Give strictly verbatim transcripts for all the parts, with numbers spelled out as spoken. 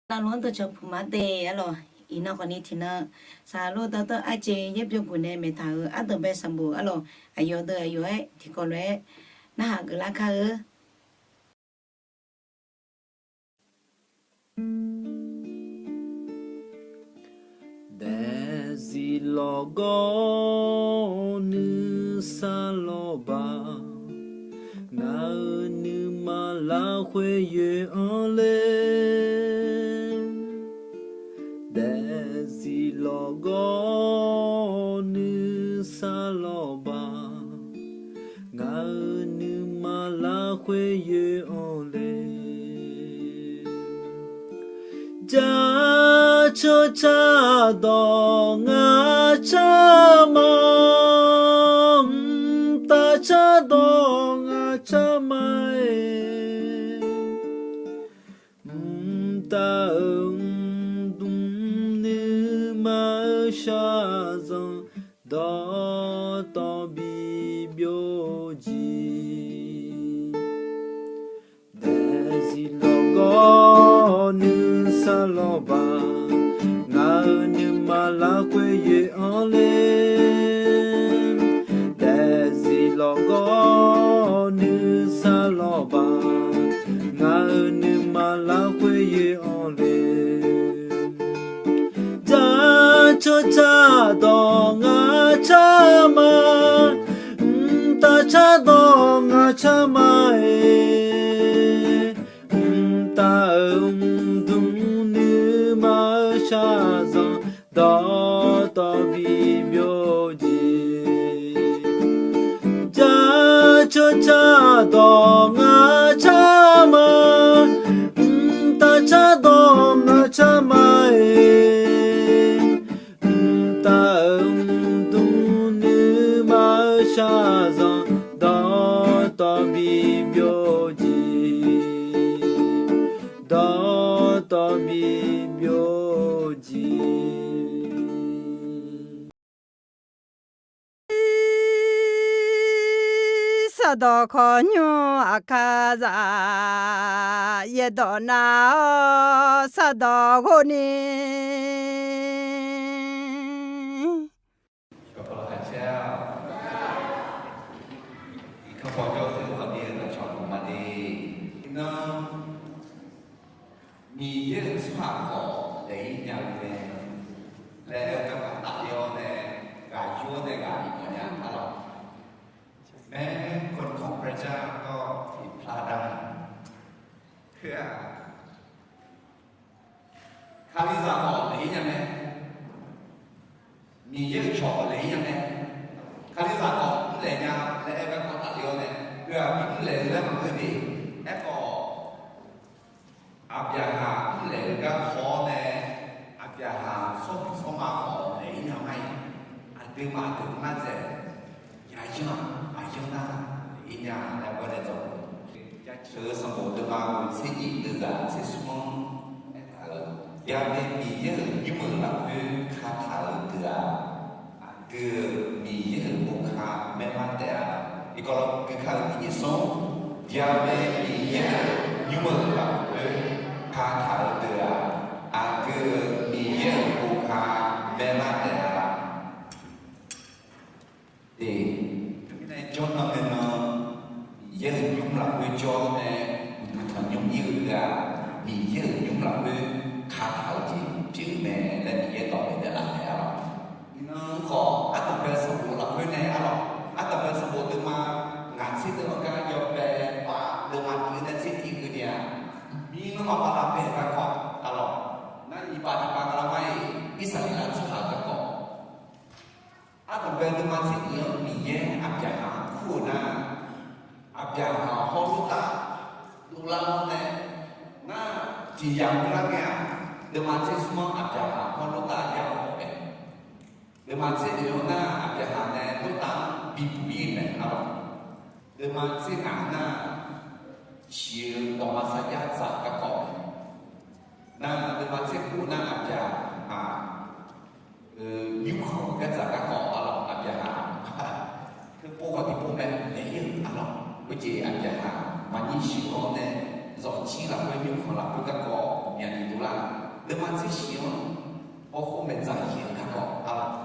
Navluf-anr deuq cawq puq ma de arlawq. Iqnan khawfni tiqnan, saqlor dawrtawr arjeq yaerbyov guf nae maeqtaq-euq ardanqbae sanqbof arlawq, aqyawf deuq aqyawf-aer tiqkawv lof-aer narhaq geuflar kar-eu. Daefzif lawqgawr nuisar lawqbaq, ngaq-euq nuima lafkhoer yoe-anr le. Daefzif lawqgawr nuisar lawqbaq, ngaq-euq nuima lafkhoer yoe-anr le. Jaceuq cardawq ngaq car ma, mqtav cardawq ngaq car ma-aer, mqtav-euq mqdmq nuima-eu shaqzanq dawqtawv bibyov jeq. Daefzif lawqgawr nuisar lawqbaq, ngaq-euq nuima lafkhoer yoe-anr le. Daefzif lawqgawr nuisar lawqbaq, ngaq-euq nuima lafkhoer yoe-anr le. Jaceuq cardawq ngaq car ma, mqtav cardawq ngaq car ma-aer, mqtav-euq mqdmq nuima-eu shaqzanq dawqtawv bibyov jeq. Jaceuq cardawq ngaq car ma, mqtav cardawq ngaq car ma-aer, mqtav-euq mqdmq nuima-eu shaqzanq dawqtawv bibyov jeq. Dawqtawv bibyov jeq. Sardawq khawqnymr aqkar zaq, yaerdawq nar-awr sardawq ghov ni. Iqnan Miqyaer-euq tsawrhaq khawf daef-ir nya-eu mae laer aer-eu garkawv tafler-awr nae, ghaq yur-awr nae ghaq bif mawf nya arlawq. Mae, คนของพระเจ้าก็ผิดพลาดได้ khoer-aq, Kalizaq khawf daef-ir nya mae. Miqyaer-euq cawq khawf daef-ir nya mae. Kalizaq khawf mrlaeq nya laer aer-eu garkawv tafler-awr nae, heu-aq bi mrlaeq-eu laer maqngeur de. Aerkhawf, Aqbyaqhaq mrlaeq-eu garkawv-awr nae, Aqbyaqhaq-euq tsawrhaq tsawrma khawf daef-ir nya ma-iq, aqduimaf aqdui nar dzaeq, yaqyanr-aq aqyanr nar daef-ir nya laer gawr nae dzaw-eu. Jaceuq-eu sanqbof deuvma-euq tser nyiq deuvzaq tser smr-anr aertaq-euq, Ya'mae Miqyaer-euq nymr-euq lafkhoer kataq-eu deuq-aq, aqdui-euq Miqyaer-euq boka maerlar taef-a. Iqkawv lawr gui kar-eu tiqjeq smr, Ya'mae Miqyaer-euq nymr-euq lafkhoer kataq-eu deuq-aq, aqdui-euq Miqyaer-euq boka maerlar taef-a. Eq, teumirnae jawrnan ngae nan, Miqyaer-euq nymr lafkhoer jawr-awr nae, uqduq tanqnymr ir-eu ghaq, Miqyaer-euq nymr lafkhoer kataq-eu jeq pyeuf-eu mae laer Miqyaer dawq baedae laf taef-a lawq. Iqnan khawf, ardanqbae sanqbof lafkhoer nae arlawq, ardanqbae sanqbof deuvma ngaq tser deuv-anr gar yawbae pav deuvma tiq-eu nae tser tiq keuvni-aq, mirnan maqpav lavbae-euq garkawv arlawq. Nar nyiq pav tiq pav nga lar mar-iq, Irsaqleqlav tsawrhaq-euq garkawv Ardanqbae deuvma tser nyiq-anr Miqyaer Aqbyaqhaq-anr kur-euq nar, Aqbyaqhaq-awq hawr Lortav dovlar-awr nae, ngar tiq yamq lar ngae-aq, deuvma tser smr-anr Aqbyaqhaq hawr Lortav yamq-awr mae. Deuvma tser oeq-anr nar, Aqbyaqhaq nae Lortav-anr bibuq-ir-euq mae arlawq. Deuvma tser ngaq-anr nar, ciq-eu dawqma sarjax dzaq garkawv mae. Nar, deuvma tser khof nar, Aqbyaqhaq nymrkhanq-euq gardzaq garkawv arlawq, Aqbyaqhaq teupov khawf tiqpov mae, naeq-ir-euq arlawq. Khoerjeq Aqbyaqhaq maqnyir sheuq-awr nae, zawqjir lafkhoer Khanqlaf khoer garkawv ghawqmyani dovlar-eu, deuvma tser shif-anr hawkhof maeqdzaq yaeq-eu garkawv arlawq.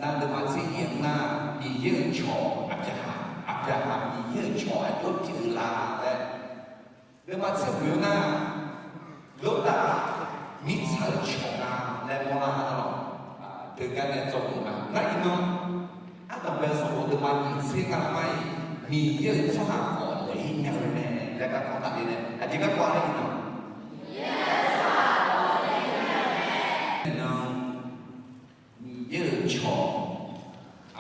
Nar deuvma tser shif-anr nar, Miqyaer-euq cawq Aqbyaqhaq, Aqbyaqhaq Miqyaer-euq cawq aqjox pyeuf-eu la laer, deuvma tser khoer nar, Lortav mirtsaq-eu cawq nga laer mawrlar-a arlawq. Teugar nae dzawgeuf ma. Nar iqnan, ardanqbae sanqbof deuvma nyiq tser nga lar mar-iq, Miqyaer-euq tsawrhaq khawf laeq-ir nya-eu mae laer garkawv tafler nae aqjeq garkawv-a laer iqnan, iqnan Miqyaer-euq cawq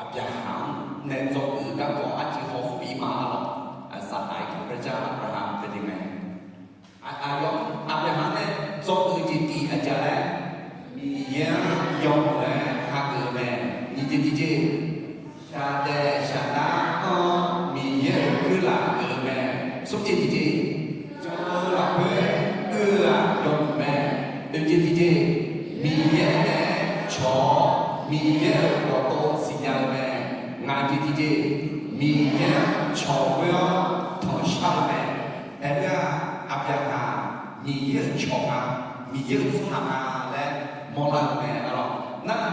Aqbyaqhaq-anr nae dzawgeuf-eu garkawv arciv hawkhof-ir ma arlawq. Aqsaqhaq-iq พระเจ้าอับราฮัม pyeuf-eu mae. Aqyawf Aqbyaqhaq nae dzawgeuf-eu jeq tiq aqjeq laer, Miqyaer-anr yawmuiq-aer hageuf-eu mae. Nyiq jeq tiqjeq, shaqdaef shaqnar-anr Miqyaer-euq kuirlaf geuf-eu mae. Smr jeq tiqjeq, jan-eu lafkhoer uir-eu-aq yawmuiq mae. Oeq jeq tiqjeq, Miqyaer nae cawq-awr Miqyaer-euq dawqtawv siqnya-eu mae. Ngaq jeq tiqjeq, Miqyaer-anr cawq ghoer-awr tanqshar-eu mae. Aerleur-aq, Aqbyaqhaq Miqyaer-euq cawq nga, Miqyaer-euq tsawrhaq nga laer mawrlar-eu mae arlawq. Nar,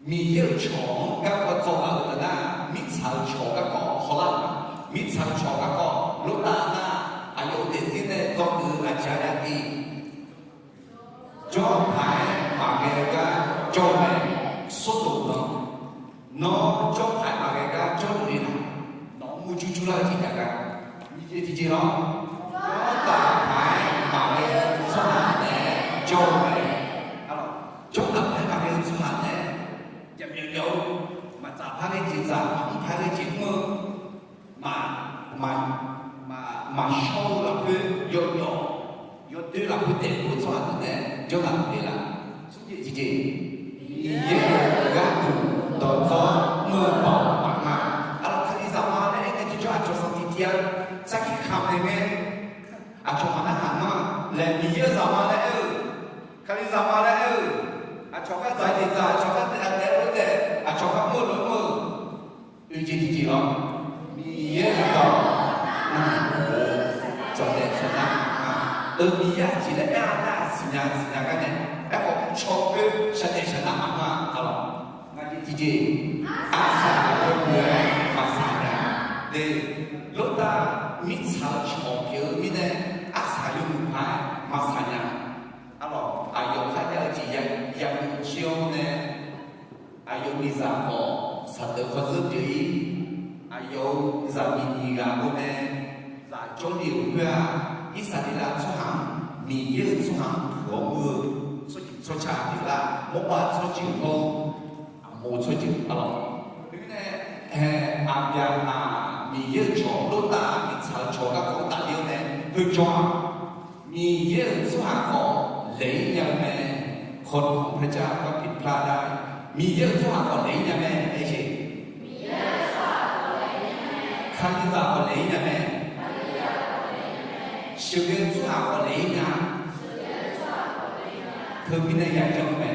Miqyaer-euq cawq-anr garkawv dzawgeuf-eu deuq nar, mirtsaq-eu cawq garkawv hawlar-euq ma. Mirtsaq-eu cawq garkawv Lortav nar, aqyawf-euq daefzir nae dzawgeuf-eu aqjeq-a aqdui, jawrpaq-aer maqghae-eu gar jawr-eu mae. Sordoq nan, nawr jawrpaq-aer maqghae gar jawrluf le nar, nawq-anr murjur jurlar-eu jeq jav gar. Nyiq jeq tiqjeq lawr, jawrtaf paq-aer maqghae-eu tsawrhaq naeq-aer jawr-eu mae. Jawrtaf paq-aer maqghae-eu tsawrhaq naeq-aer, jaqmyawf myawf-eu, maqtsaf par ghae jeq tsaf, maqmr par ghae jeq mr-eu, maq, maq, maqshawr-eu lafkhoer yawjawf, yawdoer lafkhoer daefluf-eu tsawrhaq deuq nae jawrtaf paq le laf. Smr jeq tiqjeq, Miqyaer-euq gharduq dawqdzawr mr-eu baoq maqnga. Arlawq, Kalizaq ma laer aer ngae tiqjawr aqcawq sanqtiq tiv-a, sarkir kamq naeq ngae, aqcawq maqnar haq ngar laer Miqyaer-euq zaq ma laer aer-eu, Kalizaq ma laer aer-eu, aqcawq khar dzaq jeq dzaq, aqcawq khar daef-eu daef, aqcawq khar mr-eu mr-eu, oeq jeq tiqjeq lawr, Miqyaer-euq dawq navluf-eu dzawqdaef shaqnar maqnga. Oeq Miqyaer aqjeq laer aer-a nar, siqnya siqnya gar nae, aerkhawf mrcaw khoer shaqdaef shaqnar maqnga arlawq. Ngaq jeq tiqjeq, arsaq yawmuiq-aer maqsaq nya. Lortav mirtsaq-eu cawq pyeuf-eu mirnae, arsaq yawmuiq paq-aer maqsaq nya. Arlawq, aqyawf kharjav-eu jeq yamuiq jir-awr nae, aqyawf miqzaq khawf saqdeuq khawf zeur pyeuf-ir. Aqyawf-euq zaqmiq nyiq ghaq-awr nae zaq jawrle-euq khoer-aq, Irsaqleqlav tsawrhaq-anr, Miqyaer-euq tsawrhaq-anr puq-awr mr-eu tsawrjeuq tsawrca pyeuflar, mawrbav tsawrjeuq hawr-eu aqmov tsawrjeuq arlawq. Khoermirnae, Aqbyaqhaq Miqyaer-euq cawq, Lortav mirtsaq-eu cawq garkawv tafler-awr nae, heujawr-aq, Miqyaer-euq tsawrhaq khawf laeq-ir nya-eu mae. คนของพระเจ้าก็ผิดพลาดได้ Miqyaer-euq tsawrhaq khawf laeq-ir nya mae. Aerjeq, Kalizaq khawf laeq-ir nya mae. Sheuqghae-eu tsawrhaq khawf laeq-ir nya. Teumirnae yajanr-eu mae.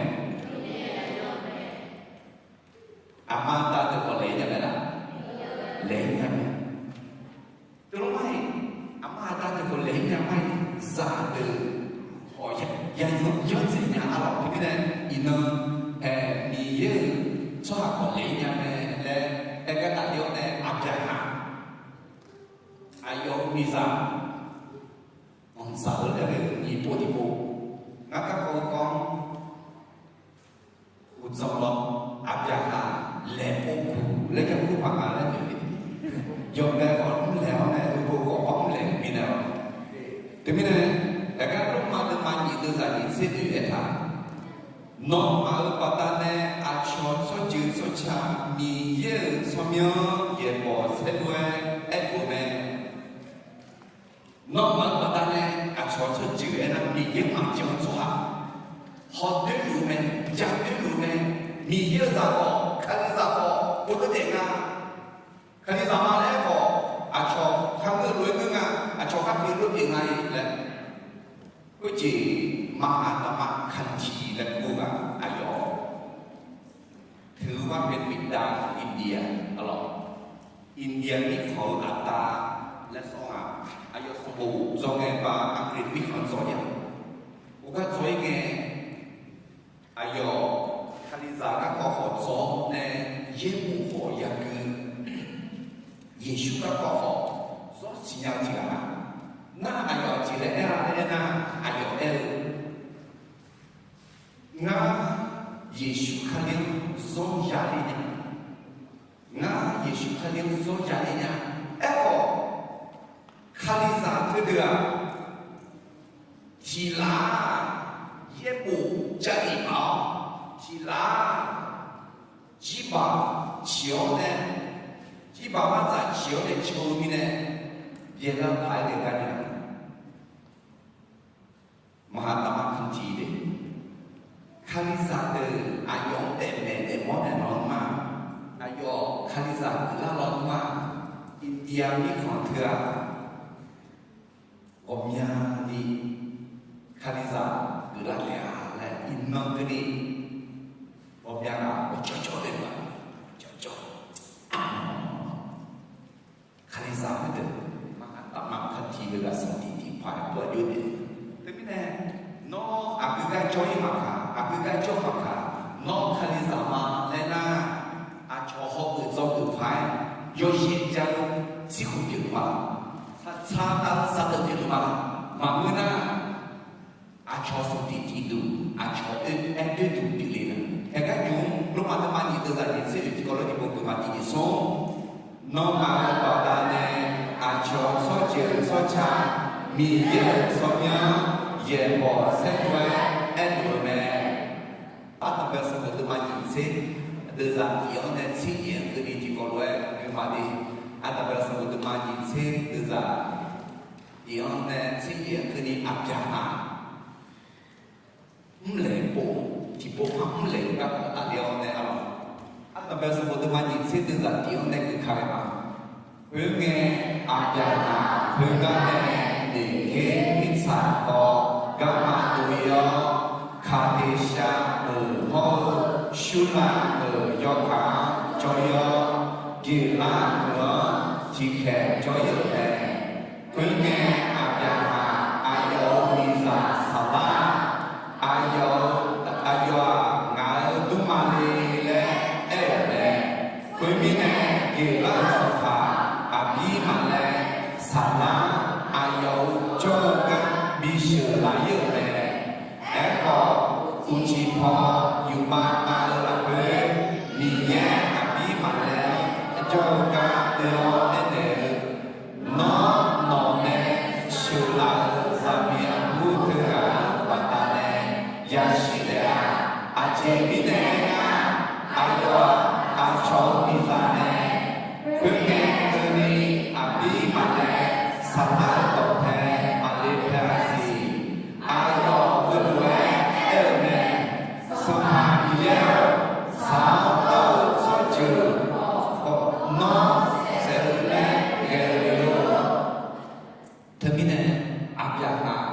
Aqma aqda deuq khawf laeq-ir nya mae laf? Laeq-ir nya mae. Teulof mar-iq, aqma aqda deuq khawf laeq-ir nya mar-iq, zaqdeuq khawf ya, ya yanr dzaeq nya arlawq. Teumirnae iqnan, Miqyaer-euq tsawrhaq khawf laeq-ir nya mae laer aer gar tafler-awr nae, Aqbyaqhaq, aqyawf-euq miqzaq anqdzaq-eu laer ghae-eu nyiq pov tiqpov, ngar garkawv-eu kawv-anr uqdzan lawr, Aqbyaqhaq laeqpov guq laer garkawv paq nga laer noeq-eu, yawbae khawf mrlaeq-awr nae, heupov khawf par mrlaeq-eu mirnae lawr. Teumirnae, aqgar Lormav deuvma nyiq deuvzaq nyiq tser oe-aer taq, nawmaf-euq baqdanae aqcawq tsawrjeuq tsawrca Miqyaer-euq tsawrmyanr yaeqbawq saerlu-aer aerkhof mae. Nawmaf-euq baqdanae aqcawq tsawrjeuq aernar, Miqyaer maqjan-eu tsawrhaq hawdoer luf-eu mae, jadoer luf-eu mae. Miqyaer-euq zaq khawf, Kalizaq khawf, uvlof daef nga. Kalizaq ma laer aer khawf, aqcawq khar ngeur lof-aer ngeur nga, aqcawq khar pyeuf lof-aer pyeuf nga-iq laer. Khoerjeq maqhaq taqma kantiq laer kur-eu ghaq aqyawf. Teu-eu mar pae Miqdam India arlawq. India mirkhanq-eu aqda laer sawr nga. Aqyawf sanqbof dzawr ngae ba aqgeu mirkhanq dzawr ya. Khoergar dzawr-ir ngae, aqyawf Kalizaq garkawv khawf dzawr nae yaerbof khawf yagui, Yeqsur garkawv khawf zawr siqnya-eu tiqghaq-a. Nar aqyawf aqjeq laer aer-a laer aernar, aqyawf aer-eu, Ngar Yeqsur Kali-anr zawr ya ler nya. Ngar Yeqsur Kali-anr zawr ya ler nya. Aerkhawf, Kalizaq teudeuq-aq, tiqlaq-aq yaerbof jav-ir maf-awr, tiqlaq-aq jirbaq ciq-awr nae, jirbaq martsaq ciq-awr nae caw-eu mirnae, byaeqlar paq-aer ghae gar nya. Maqha tafmaf kantiq de, Kalizaq deuq aqyawf-anr daefmaeq daefmawr naeq lawnmr-aq, aqyawf Kalizaq geuflar lawnmr-aq, India mirkhanq teu-aq, ghawqmyani Kalizaq geuflar taef-a laer iqnan keuvni ghawqmya ghaq ghawqjawr jawr le ma, jawrjawr. Kalizaq heudeuq maqha tafmaf kantiq-eu ghaq sanqtiq tiqpaq-aer dur-aq jov-aer. Teumirnae, nawr aqgeu gar jawr-ir maqkaq, aqgeu gar jawr maqkaq, nawr Kalizaq ma laer nar, aqcawq hawgeuf dzawgeuf paq-aer yawzif jav-eu tsirkhof pyeuf ma. Saqtsaq tavluf saqdeuq pyeuf ma. Maqngeur nar, aqcawq sanqtiq tiqduq, aqcawq oe-aer doerduq pyeufle-a. Haeqgar nymq-mr Lormav deuvma nyiq deuvzaq nyiq tser oeq tiqkawv lof tiqpov geufma tiqjeq smr. Nawmaf-euq baqdanae aqcawq tsawrjeuq tsawrca Miqyaer-euq tsawrmyanr yaeqbawq saerdov-aer aerdov-eu mae. Ardanqbae sanqbof deuvma nyiq tser deuvzaq tiq-anr nae tser nyiq-anr keuvni tiqkawv lof-aer geufma de. Ardanqbae sanqbof deuvma nyiq tser deuvzaq tiq-anr nae tser nyiq-anr keuvni aqbyaqhaq mrlaeq pov, tiqpov par mrlaeq-eu garkawv tafler-awr nae arlawq. Ardanqbae sanqbof deuvma nyiq tser deuvzaq tiq-anr nae geuf ka ghae ma. Khoerngae, aqbyaqhaq khoergar nae noeqker mirtsaq paw garma dov-ir-awr, Kaqdeqsha meuq hawr-eu Surlav meuq yawkaq-anr jawr-ir-awr, Geqlar meuq-anr tiqkhaeq jawr-ir-euq mae. Khoerngae, aqbyaqhaq aqyawf-euq miqzaq Saqlar, aqyawf-eu, aqyawf-aq ngaq-euq dmrma le laer aer-euq mae. Khoermirnae, Geqlar-euq sanqpaq Aqbirmaqlaer Saqlar aqyawf-euq jawr-eu gar bisheuq laf-ir-euq mae. Aerkhawf, uqcif paw yufmav mav-eu lafkhoer, Miqyaer Aqbirmaqlaer-anr jawr-eu gar oe-awr aernaeq-eu, Nawr nawq nae sheuqlaf-euq zaqmiq aqbur teughaq-euq baqdanae yashir taef-a. Aqjeq mirnae aernar, aqyawf-aq aqcawq-euq miqzaq mae. Khoerngae keuvni Aqbirmaqlaer Saqlar-euq dawqpae maqle pae-a siq. Aqyawf heulof-aer aer-eu mae, Sanqpaq Miqyaer-or, tsaq-awr dawr-eu tsawrjeuq khawf nawr saef-eu laer ghae-eu le lor. Teumirnae, aqbyaqhaq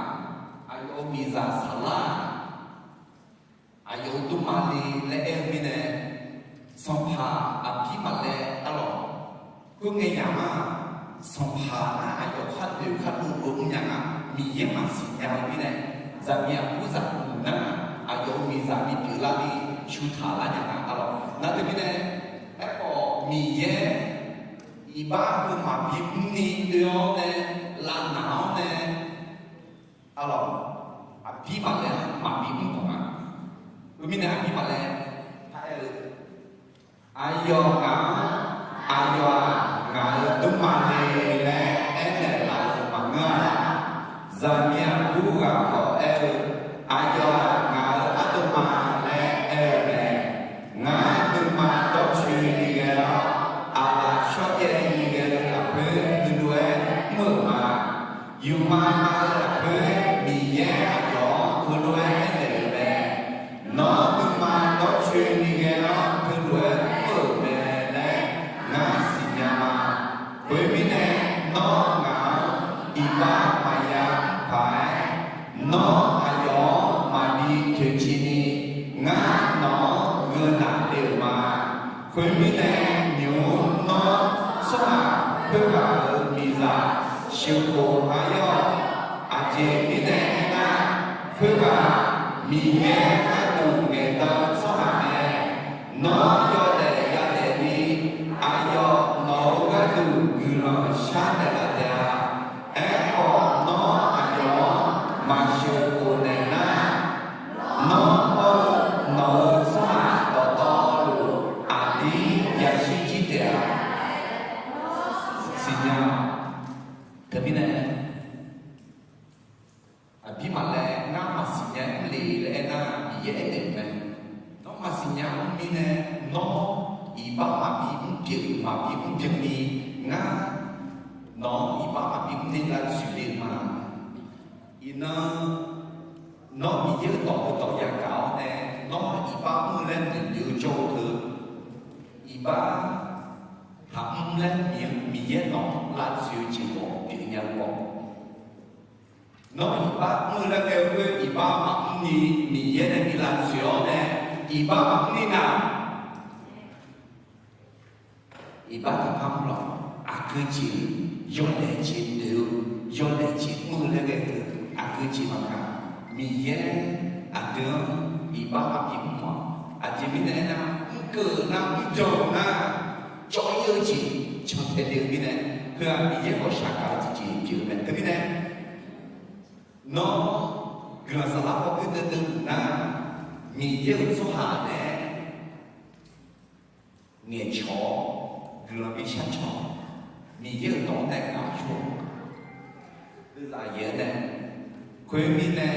aqyawf-euq miqzaq Saqlar-aq, aqyawf-euq dmrma le laer aer-eu mirnae, sanqpaq Aqbirmaqlaer arlawq, khoerngae yamq-aq, sanqpaq nar aqyawf khar noeq khar dov dov mrnya nga, Miqyaer maqsiq nya-eu mirnae, zaqmiq aqbur zaqguq nar aqyawf-euq miqzaq bipyeuf larni shuq taq lar nya nga arlawq. Nar teumirnae, aerkhawf Miqyaer iqbax heu maqbi mrni oe-awr nae lavnaq-awr nae, arlawq, Aqbirmaqlaer-anr maqbi mr khawf nga. Khoermirnae Aqbirmaqlaer paraer-eu, Aqyawf ngaq-anr, aqyawf-aq ngaq-euq dmrma le laer aernaeq laf-eu maqngeur-a. Zaqmiq aqbur ghaq khawf aer-eu, Aqyawf-aq ngaq-euq ardmrma laer aer-eu mae. Ngar nuima dawrcoeni ghae-awr, aqlaf shawrjaev ni ghae-eu lafkhoer heulof-aer mr-euq ma. Yufmav mav-eu lafkhoer Miqyaer aqyawf-anr heulof-aer aernaeq-euq mae. Nawr nuima dawrcoeni ghae-awr heulof-aer mr-euq mae laer ngar siqnya ma. Khoermirnae, nawr ngaq-anr iqbax maqya mr paq-aer, nawr aqyawf-anr maqbi toeqciv ni, ngar nawq-anr gheunaf le-euq ma. Khoermirnae, nymq-mr nawr tsawrhaq khoerghaq-euq miqzaq sheuqkhof Aqjeq mirnae aernar, khoerghaq Miqyaer gharduq ngaeqdan-eu tsawrhaq mae. Nawr yawdaef yadaef ni, aqyawf nawq-eu gharduq guiqlanq sharnaeq laf taef-a. Aerkhawf, nawr aqyawf-anr maqsheuqkhof naeq nar, nawr hawr-eu nawq-euq tsawrhaq dawqtawvluf aqdir yashir jir taef-a. Siqnya-awq. Teumirnae Aqbirmaf laer ngar maqsiq nya mr le laer aernar, Miqyaer aernaeq-eu mae. Nawr maqsiq nya mr mirnae, nawr iqbax maqbi mr pyeuf, maqbi mr pyeuf ni, ngar nawq-anr iqbax maqbi mr ni lavtsoeq le-eu ma. Iqnan, nawr Miqyaer-euq dawq heudawq yagaq-awr nae, nawr iqbax mr-eu laer noeqnoeq-eu jawr-eu teu, iqbax taqmr laer Miqyaer nawq-anr lavtsoeq-eu jeq mawf pyeuf nya-eu baw. Nawr iqbax mr-eu laer ghae-eu khoer iqbax maqmr ni, Miqyaer nae bi lavtsoeq-awr nae, iqbax maqmr ni nar, iqbax taqpar mr lawq. Aqgeu jeq, yawdaef jeq noeq-eu, yawdaef jeq mr-eu laer ghae-eu, aqgeu jeq maqkaq, Miqyaer aqdui-anr iqbax maqbi mr-awq. Aqjeq mirnae aernar, mrkeuv-eu nar, mrjan-eu nar, cawv-ir-eu jeq cantae le-eu mirnae, heu-aq Miqyaer ghawqshaq gaq-eu tiqjeq pyeuf-eu mae. Teumirnae nawr guiqlanq saflar paw gui deuvdeuv luf nar, Miqyaer-euq tsawrhaq nae ngaeqcawq-awr guiqlanq bi shar cawq, Miqyaer-euq dawq-anr nae ngaq yur-awq. Deuvzaq yaeq-aer nae, khoermirnae,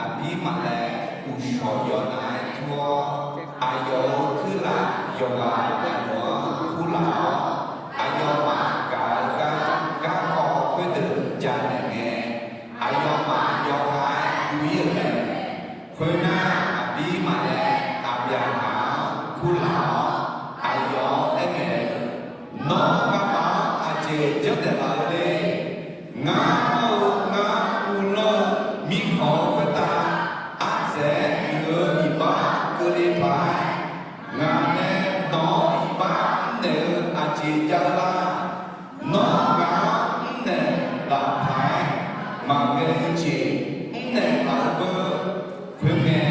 Aqbirmaf laer uqshawq yawqnav-aer tur-awr, aqyawf-euq kuirlaf yawqghaq gharduq-anr kurlaf-awr, aqyawfmaf gaq-eu gar garkawv khoerdeuq janaeq ngae, aqyawfmaf yawqha-aer guv-ir-euq mae. Khoernar, Aqbirmaf laer Aqbyaqhaq-anr kurlaf-awr, aqyawf-anr aernaeq-eu, Nawr nga'maf-anr aqjeq janrnaeq laf-eu le. Ngar hawr-eu ngar uvlanr-eu mirkhanq-eu khoertav, ardzaeq-aer muiq-eu iqbax keuvle paq-aer, ngaq nae nawq-anr iqbax mrnaeq-eu aqjeq jav-eu lar. Nawr ngaq-anr mrnaeq laf paq-aer, maqghae-eu jeq mrnaeq laf-eu beu. Khoerngae,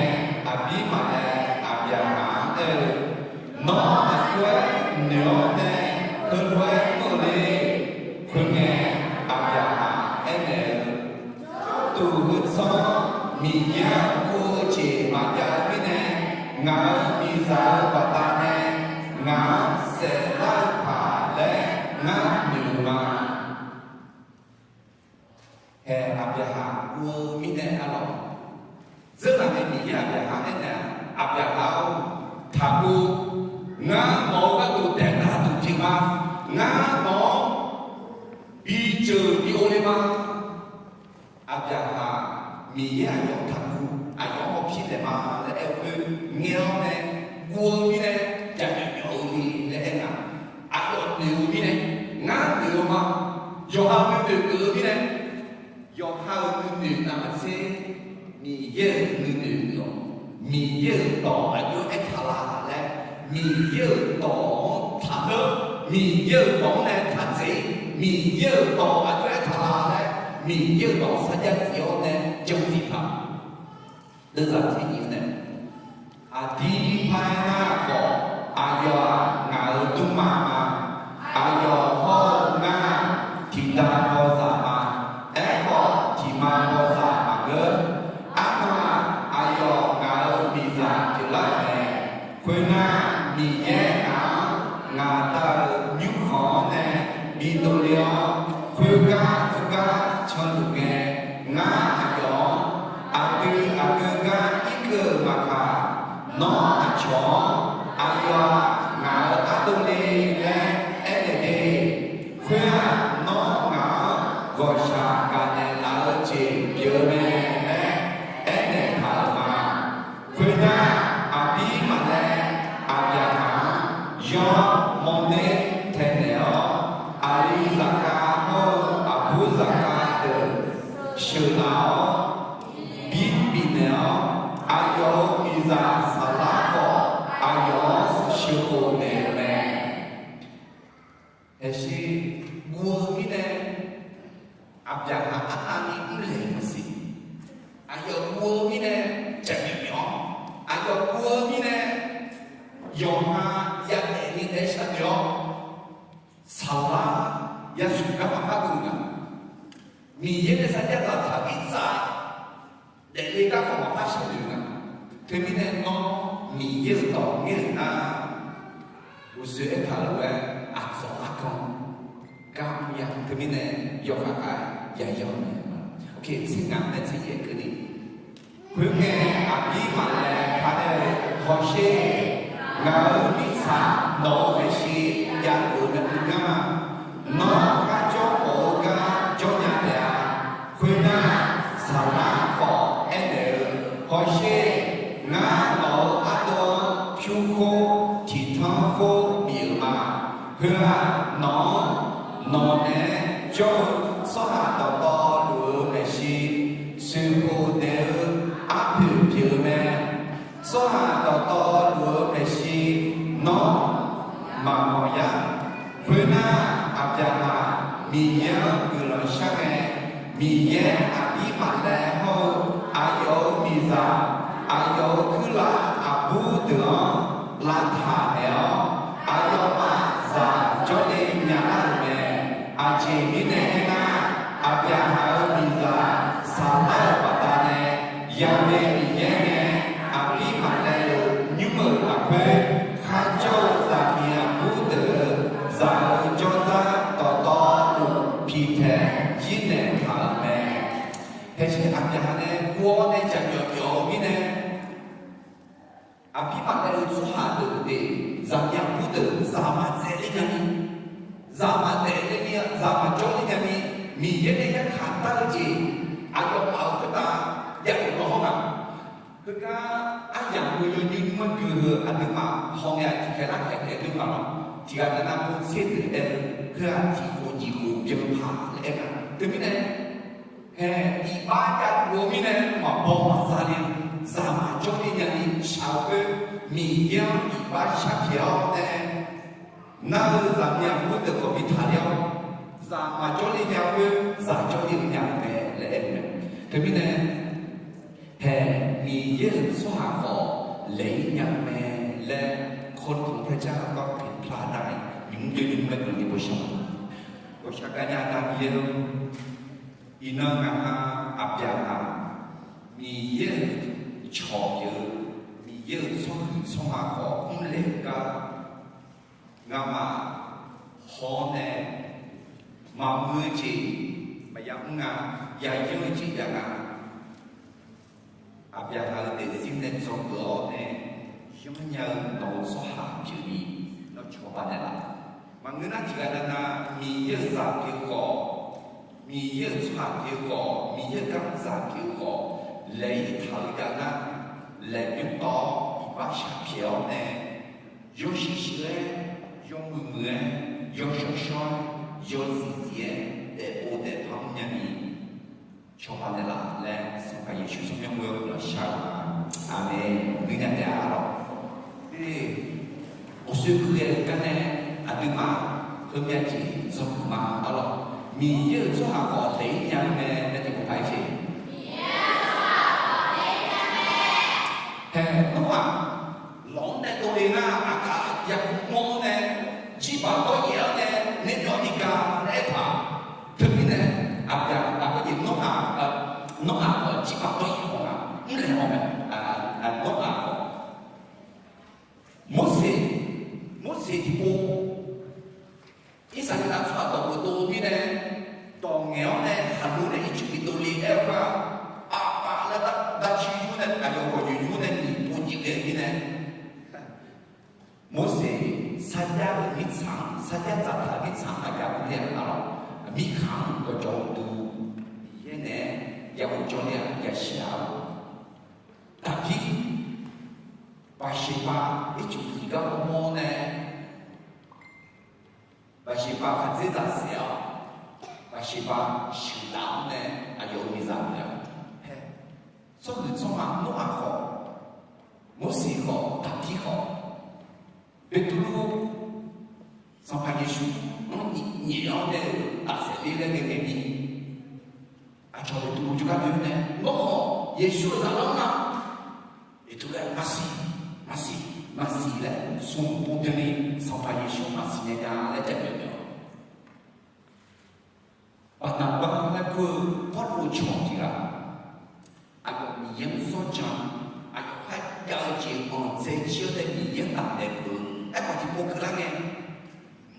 Aqbirmaf nae Aqbyaqhaq-anr aer-eu, Nawr aqjox-aer noeq-awr nae heulof-aer mr-eu le. Khoerngae, Aqbyaqhaq aernaeq-eu, Jawrduq heu tsanr-anr Miqyaer-anr guv-eu jeq maqjav-eu mirnae, ngaq-euq miqzaq-euq baqdanae ngaq-anr saeflar-eu paq laer ngar noeq-eu ma. Hae, Aqbyaqhaq guv-eu mirnae arlawq. Dzeurlaf nae Miqyaer Aqbyaqhaq aernaeq-aq, Aqbyaqhaq-or, taqguv. Ngar nawq-euq gharduq daeqtaq duq pyeuf ma. Ngar nawq-anr bi jeuq bi ov le ma. Aqbyaqhaq, Miqyaer aqyawf taqguv, aqyawf-anr hawpir naeq ma laer aer-eu khoer ngae-awr nae, guv-eu mirnae, jaqmyawf myawf-eu le laer aernar, aqyawf noeq-eu mirnae, ngar noeq-eu ma. Yawqha nuinoeq geuf-eu mirnae, yawqha-euq nuinoeq navmaqtser, Miqyaer-euq nuinoeq geuf-awq. Miqyaer-euq dawq aqjox-aer aertaq laf laer, Miqyaer-euq dawq-anr taqdeur, Miqyaer-euq dawq-anr nae taqdzaeq-ir, Miqyaer-euq dawq aqjox-aer aertaq laf laer, Miqyaer-euq dawq sarjax zif-awr nae janzif taq. Deuvzaq tser nyiq-eu nae, aqdir par-aer nar khawf, aqyawf-aq ngaq-euq dmrma ma. Aqyawf hawr-eu ngar tiqda bawzaq ma. Aerkhawf, tiqma bawzaq maqngeur. Arnan-aq, aqyawf ngaq-euq miqzaq pyeuflar-euq mae. Khoernar, Miqyaer ngaq-anr ngaq Da-euq nymrkhanq-anr nae bidov le-awr, khoergar heugar canluf ngae, ngar aqyawf-anr aqdui aqgeu gar irkeuv-euq maqkaq, nawr aqcawq-anr, Aqyawf-aq ngaq-euq ardov le laer aernaeq de. Khoer-aq, nawr ngaq-anr ghawqshaq gaqnaeq laf-eu jeq pyeuf-eu mae laer aernaeq taq-euq ma. Khoernar, Aqbirmaf nae Aqbyaqhaq-anr yawr mawrner taenaeq-awr, aqli zaqkhav hawr-eu aqbur zaqkhav deuq sheuqlaf-awr, bir bifnaeq-awr, aqyawf-euq miqzaq saflar khawf, aqyawf-anr sheuq Daef-eu garkawv maqpar shar noeq nga. Teumirnae nawr Miqyaer-euq dawq ngaer-euq nar, uqshoe aertaq-euq lof-aer aqdzawq arkanr gar mr ya. Teumirnae yawkhav khav-aer yayawr naeq-eu ma. Tser ngaq nae tser yaeq keuvni, khoerngae aqbir maqlaeq paq nae-eu hawsher, ngaq-euq mirtsaq nawq-euq maeqshi jav-euq nae uiqgar, nawr kharjawr mawf-eu gar jawrnya taef-a. Khoernar, saqlar khawf aernaeq-eu, hawsher, ngar nawq-euq ardov-anr pyur khoer tiqtanr khoer bif-euq ma. Heu-aq, nawq-anr nawq naeq-aer jawr-eu tsawrhaq dawqtawvluf-euq maeqshi, tsoeqkhof daef-eu arpoeq pyeuf-eu mae. Tsawrhaq dawqtawvluf-euq maeqshi nawr maqmanq yar. Khoernar, Aqbyaqhaq Miqyaer-anr guiqlanq shar ngae, Miqyaer aqbir maqlaeq hawr-eu aqyawf-euq miqzaq, aqyawf-euq kuirlaf aqbur deuq-anr lavtaq naeq-awr, aqyawfmaf zaq jawrle nya lar-euq mae. Aqjeq mirnae aernar, Aqbyaqhaq-euq miqzaq saqlar-euq baqdanae, Yaqmaeq Miqyaer nae aqbir maqlaeq-euq nymr-euq lafkhoer kharjawr-eu zaqmiq aqbur deuq-euq zaq-euq jawrzar dawqtawvluf piqtaeq yirnaeq taq-euq mae. Haeqshaer Aqbyaqhaq nae guv-awr nae jaqmyawf myawf-eu mirnae, aqbir maqlaeq-eu tsawrhaq deuq deuq, zaqmiq aqbur deuq zaq maqtsaevler nyani, zaq maqdaef ler ni, zaq maqjawr ler nyani, Miqyaer nae yarkhaq dar-eu jeq aqyawfmaf-euq khoertav jav-euq lawr hawr nga. Heugar aryamq-eu yawnymr nymr-anr gui-eu aqduimaf hawngae-aq tiqkhaeq lar khaeq taef-aer dur nga lawr. Tiqghaq nar nar pov tser deuq aer-eu, heu-aq tiq khof nyiq khof byan paq laer aer nga. Teumirnae, hae, iqbax jav-eu mirnae maqbaw maqza le, zaq maqjawr ler nyani shaq-eu khoer, Miqyaer-anr iqbax sharpyaeq-awr nae, nar-eu zaqmiq aqbur deuq khawf bi taqler-awr, zaq maqjawr ler nya khoer zaq jawr ler-eu nya-eu mae laer aer-eu mae. Teumirnae, hae, Miqyaer-euq tsawrhaq khawf laeq-ir nya-eu mae laer, Kawrliqtu พระเจ้าก็ผิดพลาดได้ nymq mr jawr nymq mr mae guiqlanq ni bosav, bosav gar nya nar Miqyaer-or, iqnan ngaq ha Aqbyaqhaq, Miqyaer-euq cawq pyeuf-eu, Miqyaer-euq tsawrhuiq tsawrma khawf mrlaeq-eu gar, ngamaf haw-awr nae maqmuiq-eu jeq maqya mr nga, yayanr-eu jeq jav nga. Aqbyaqhaq-euq daefzir nae dzawgeuf-awr nae yanrnya-eu nawq-eu tsawrhaq pyeufni, nawr cawba naeqlaf. Maqngeur nar tiqghaq navnav Miqyaer-euq zaq pyeuf-eu khawf, Miqyaer-euq tsawrhaq pyeuf-eu khawf, Miqyaer-euq garmr zaq pyeuf-eu khawf, laeq-ir taq-eu jav nar, laeq bymr tawv-awr iqbax sharpyaeq-awr nae, yawshuif shuif-aer, yawmuiq muiq-aer, yawshawr shawr-aer, yawzif zif-aer, daefpov daefpar mrnya ni, cawba naeqlaf laer Sanqpaq Yeqsur tsawrmyanr ghoe-awr guiqlanq shar-eu ma. Aqmeq. Nuinya taef-a lawq. Ghawqshoe huiq ghae-eu gar nae aqduimaf heumyav jeq dzawgeuf ma-a lawq. Miqyaer-euq tsawrhaq khawf laeq-ir nya-eu mae laer tiqpov paq-aer jeq. Hae, Noraq lawq-anr nae dovle nar, aqkaf yaqguq mawr-awr nae, jirbaq dawryaef-awr nae, naeq myawf ni gaq laer aertaq. Teumirnae, aqbyaqhaq khoerjeq Noraq, Noraq khawf jirbaq dawryaef haw nga, mrlaeq haw mae, Noraq khawf. Morseq, Morseq tiqpov Irsaqleqlav tsawrhaq dawq geuf dov-eu mirnae, dawq ngaeq-awr nae khaqlo nae Ircuf bi dovle aer-eu gar, aqpaf laer dav civ yur nae aqyawf gawqnyoeq yur nae nyiq pov nyiq ghae-eu mirnae, Morseq sarjax-euq mirtsaq-anr, sarjax dzaqtaq-euq mirtsaq-anr aqgaf uvler-a nar lawq. Mirkhanq-anr gawqjawq uqduq Miqyaer naeq-aer ya ghofjawr ler-a, yashir-a lawq. Daqbir, Baqseqbav Ircuf tiq gar mawr nae, Baqseqbav khaqdzerzaq saef-awr, Baqseqbav sheuqdaf-awr nae aqyawf-euq miqzaq pyeuf-a. Hae, tsawrhuiq tsawrma Noraq khawf, Morseq khawf, Daqbir khawf, Beqtuvluv, Sanqpaq Yeqsur-anr nyaef-awr nae-euq tafsaef ler laer ngae ngae ni, aqcawq Beqtuvluv jawrgar doe-awr nae, nawr khawf Yeqsur-euq zaqlanr nar, Beqtuvluv-aer maqsiq, maqsiq, maqsiq laer smq pov byanni Sanqpaq Yeqsur maqsiq nya nya laer jaqmyawf mawf-awq. Baqnaqbav laer kur-eu Pawrluv-eu cawq tiq ghaq, aqyawf Miqyaer jan, aqyawf kharjav-eu jeq anqdzae jir-awr nae Miqyaer-anr tafnaeq peuq-eu. Aerkhawf tiqpov keuvlar ngae,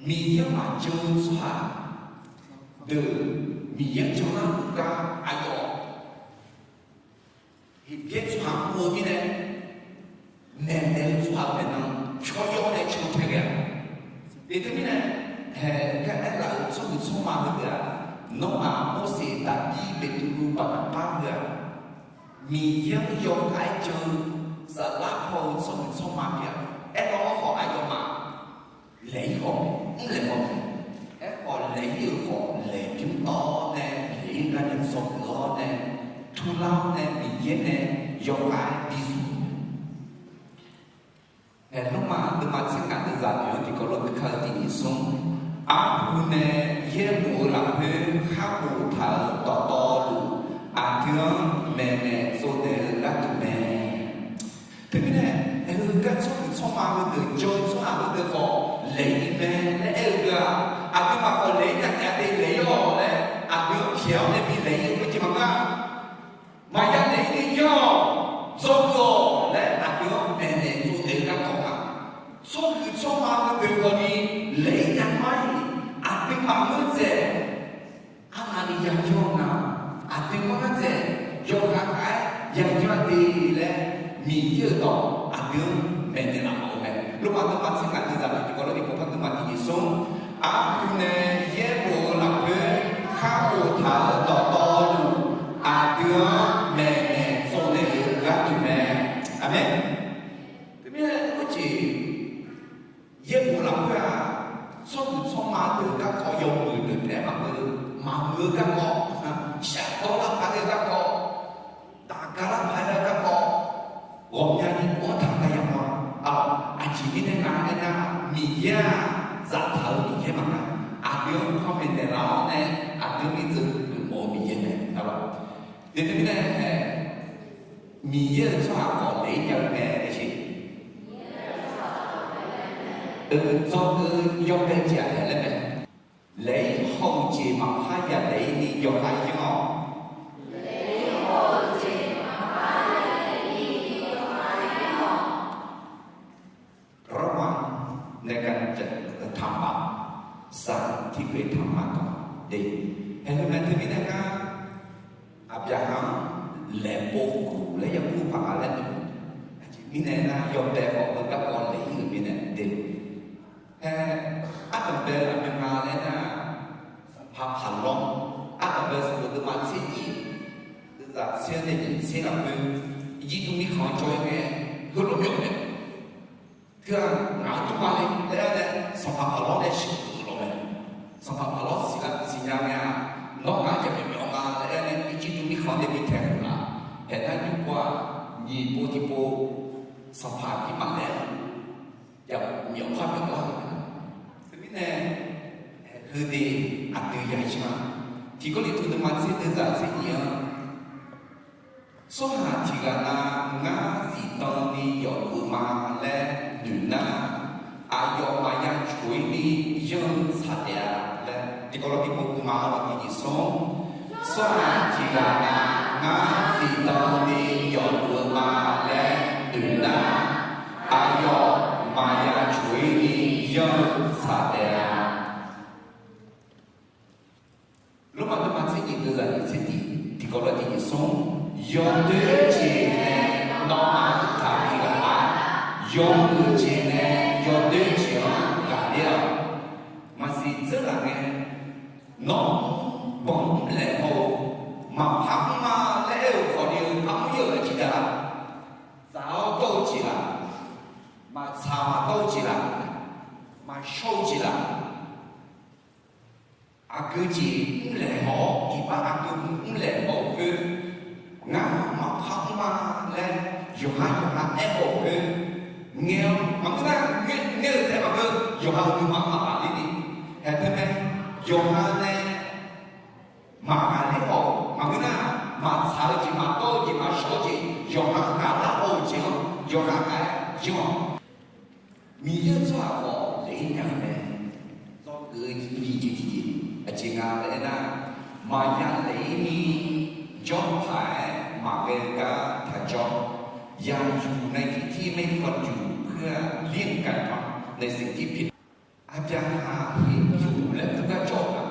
Miqyaer-anr maqjan-eu tsawrhaq deuq Miqyaer janlar-eu gar aqyawf Heqbyaer tsawrhaq mr-eu mirnae, maeqnaeq-eu tsawrhaq-eu maeqnan pyawr yawr nae can tae ghae-a. Eq, teumirnae, haeq gar aerlaf-euq tsawrhuiq tsawrma heudeuq-aq, Nawmaf, Morseq, Daqbir, Beqtuvluv, Baqnaqpar heu-aq, Miqyaer-anr yawkhav-aer jan-eu saflar paw-eu tsawrhuiq tsawrma pyeuf-a. Aerkhawf aqyawfmaf laeq-ir khawf mrlaeq haw-eu, aerkhawf laeq-ir-euq khawf laeq bymr-awr nae laeq-ir gar nae dzawgeuf-awr nae, turlar-awr nae Miqyaer nae yawkhav-aer bizmq-eu mae. Haeq, Lormav deuvma tser ngaq deuq zaq noeq-anr tiqkawv lof-aer kar-eu tiq nyiq smr, arhu nae yaerbof-eu lafkhoer khar boftaq-euq dawqtawvluf, aqdui-anr maeqnaeq tsovnaeq-eu gharduq mae. Teumirnae, aer-eu gar tsawrhuiq tsawrma heudeuq jan-eu tsawrhaq heudeuq khawf laeq-ir mae laer aer-eu deuq-aq, aqduimaf khawf laeq-ir nya taef-a de, laeq-ir-awq laer aqdui-anr pyaeq-awr nae bi laeq-ir-eu khoerjeq maqngeur-a. Maqya laeq-ir ni yanr-awq, dzawgeuf-awq laer aqdui-anr maeqnaeq tsovnaeq-eu garkawv ma. Tsawrhuiq tsawrma heudeuq khawf ni laeq-ir nya mar-iq, aqduimaf ngeur dzaeq arnavni yayanr-eu nga, aqdui mar nar dzaeq yawkhav khav-aer yayanr-a de laer, Miqyaer-euq dawq aqdui-anr maeqnaeq laf mawf-eu mae. Lormav deuvma tser ngaq deuq zaq noeq tiqkawv lof-aer tiqkawv par deuvma tiq nyiq smr, arhu nae yaerbof-eu lafkhoer khar boftaq-euq dawqtawvluf, aqdui-anr maeqnaeq tsovnaeq-eu gharduq mae. Aqmeq. Teumirnae khoerjeq yaerbof lafkhoer-aq, tsawrhuiq tsawrma deuq garkawv yawmuiq deuq taef maqngeur, maqmuiq-eu garkawv, shafdawr lar paq-aer-eu garkawv, daqga lar paq-aer-eu garkawv, ghawqmyani uvtaq gar yamawr-a. Aqjeq mirnae nga aernar, Miqyaer-aq zaftaq-eu Miqyaer maqnga. Aqdui-anr panmaeq naeqlaf-awr nae, aqdui-anr bi dzeugeuf mawf-eu Miqyaer mae. Aqlawq, teumirnae, Miqyaer-euq tsawrhaq khawf laeq-ir nya-eu mae laer siq. Dzawgeuf-eu yawbae jeq-aq laer mae. Laeq-ir haw-eu jeq maqpar ya laeq-ir ni yawkhav yanr-awq. Rawr-anr nae ga taqmaf, sar tiqkhoeq taqmaf gaq de. Haeq, heu mae teumirnae gar, Aqbyaqhaq-anr laeqpov guf laer yakur paq nga laer noeq. Aqjeq mirnae nar, yawbae khawf heu garkawv laeq-ir-euq mirnae de. Hae, ardanqbae aqmyan nga laer nar, sanqpaq Paqlawr, ardanqbae sanqbof deuvma tser nyiq, deuvzaq tser nae nyiq tser lafkhoer, Irjirtuv mirkhanq-anr jawr-ir ngae, heulof myawf mae. Teu-aq, ngaq-anr tuvma le laer aer nae, sanqpaq Paqlawr nae sheuqgeuf-eu lawq mae. Sanqpaq Paqlawr siqnya ngae-aq, nawr ngaq-anr jaqmyawf myawf ma laer aer nae, Irjirtuv mirkhanq-anr nae bi taeq-euq laf. Haeq nar, nymrpov-aq, nyiq pov tiqpov sanqpaq bi maqlaer-a. Jaqmyawf par myawf lar-euq mae. Teumirnae, heudeuq aqdui ya janr-a. Tiqkawv lef tov deuvma tser deuvzaq tser nyiq-anr, tsawrhaq tiq ghaq nav ngar zifdan ni yawf-eu ma laer noeq nar, aqyawf maqya coq-ir ni yanr-eu tsaq taef-a laer tiqkawv lawr bi pov gui ma. Aqlawq, tiq nyiq smr, tsawrhaq tiq ghaq nav ngar zifdan ni yawf-eu ma laer noeq nar, aqyawf maqya coq-ir ni yanr-eu tsaq taef-a. Lormav deuvma tser nyiq deuvzaq nyiq tser tiq, tiqkawv lawr tiq nyiq smr, yawdoer jeq nae nawmaf-anr taqbi ghaq nar, yawmuiq jeq nae yawdoer jeq-anr ghaqler-awq. Maqsiq dzeur laf ngae, nawr banq mrlaeq haw-eu, maqpar mr ma laer aer-euq khawf ni-eu armr ir-euq aqjeq dav laf, dzaq-awr dawr-eu jeq laf, maqtsaq maqdawr-eu jeq laf, maqshawr-eu jeq laf, aqgeu jeq mrlaeq haw-awr, iqbax aqgeu mrlaeq haw-euq khoer, ngar maqpar mr ma laer yawqha yawqha aerhaw-euq khoer, ngae-awr maqngeur nar, ngae-eu taef maqngeur, yawqha-euq nuima maqghaqler ni. Haeq teu mae, yawqha nae maqghaqler haw-euq maqngeur nar, maqtsaq-eu jeq, maqdawr-eu jeq, maqshawr-eu jeq, yawqha ghaqlar haw-euq jeq-anr yawqha ghaq-aer janr-awq. Miqyaer-euq tsawrhaq khawf laeq-ir nya-eu mae. Dzawgeuf-eu nyiq jeq tiqjeq, aqjeq nga laer aernar, maqya laeq-ir ni jawr paq-aer maqghae-eu gar taq jawr, อย่าอยู่ในที่ที่ไม่ควรอยู่ เพื่อเลี่ยงการทำในสิ่งที่ผิด Aqbyaqhaq heqbymq laer kur gar jawr-euq nga.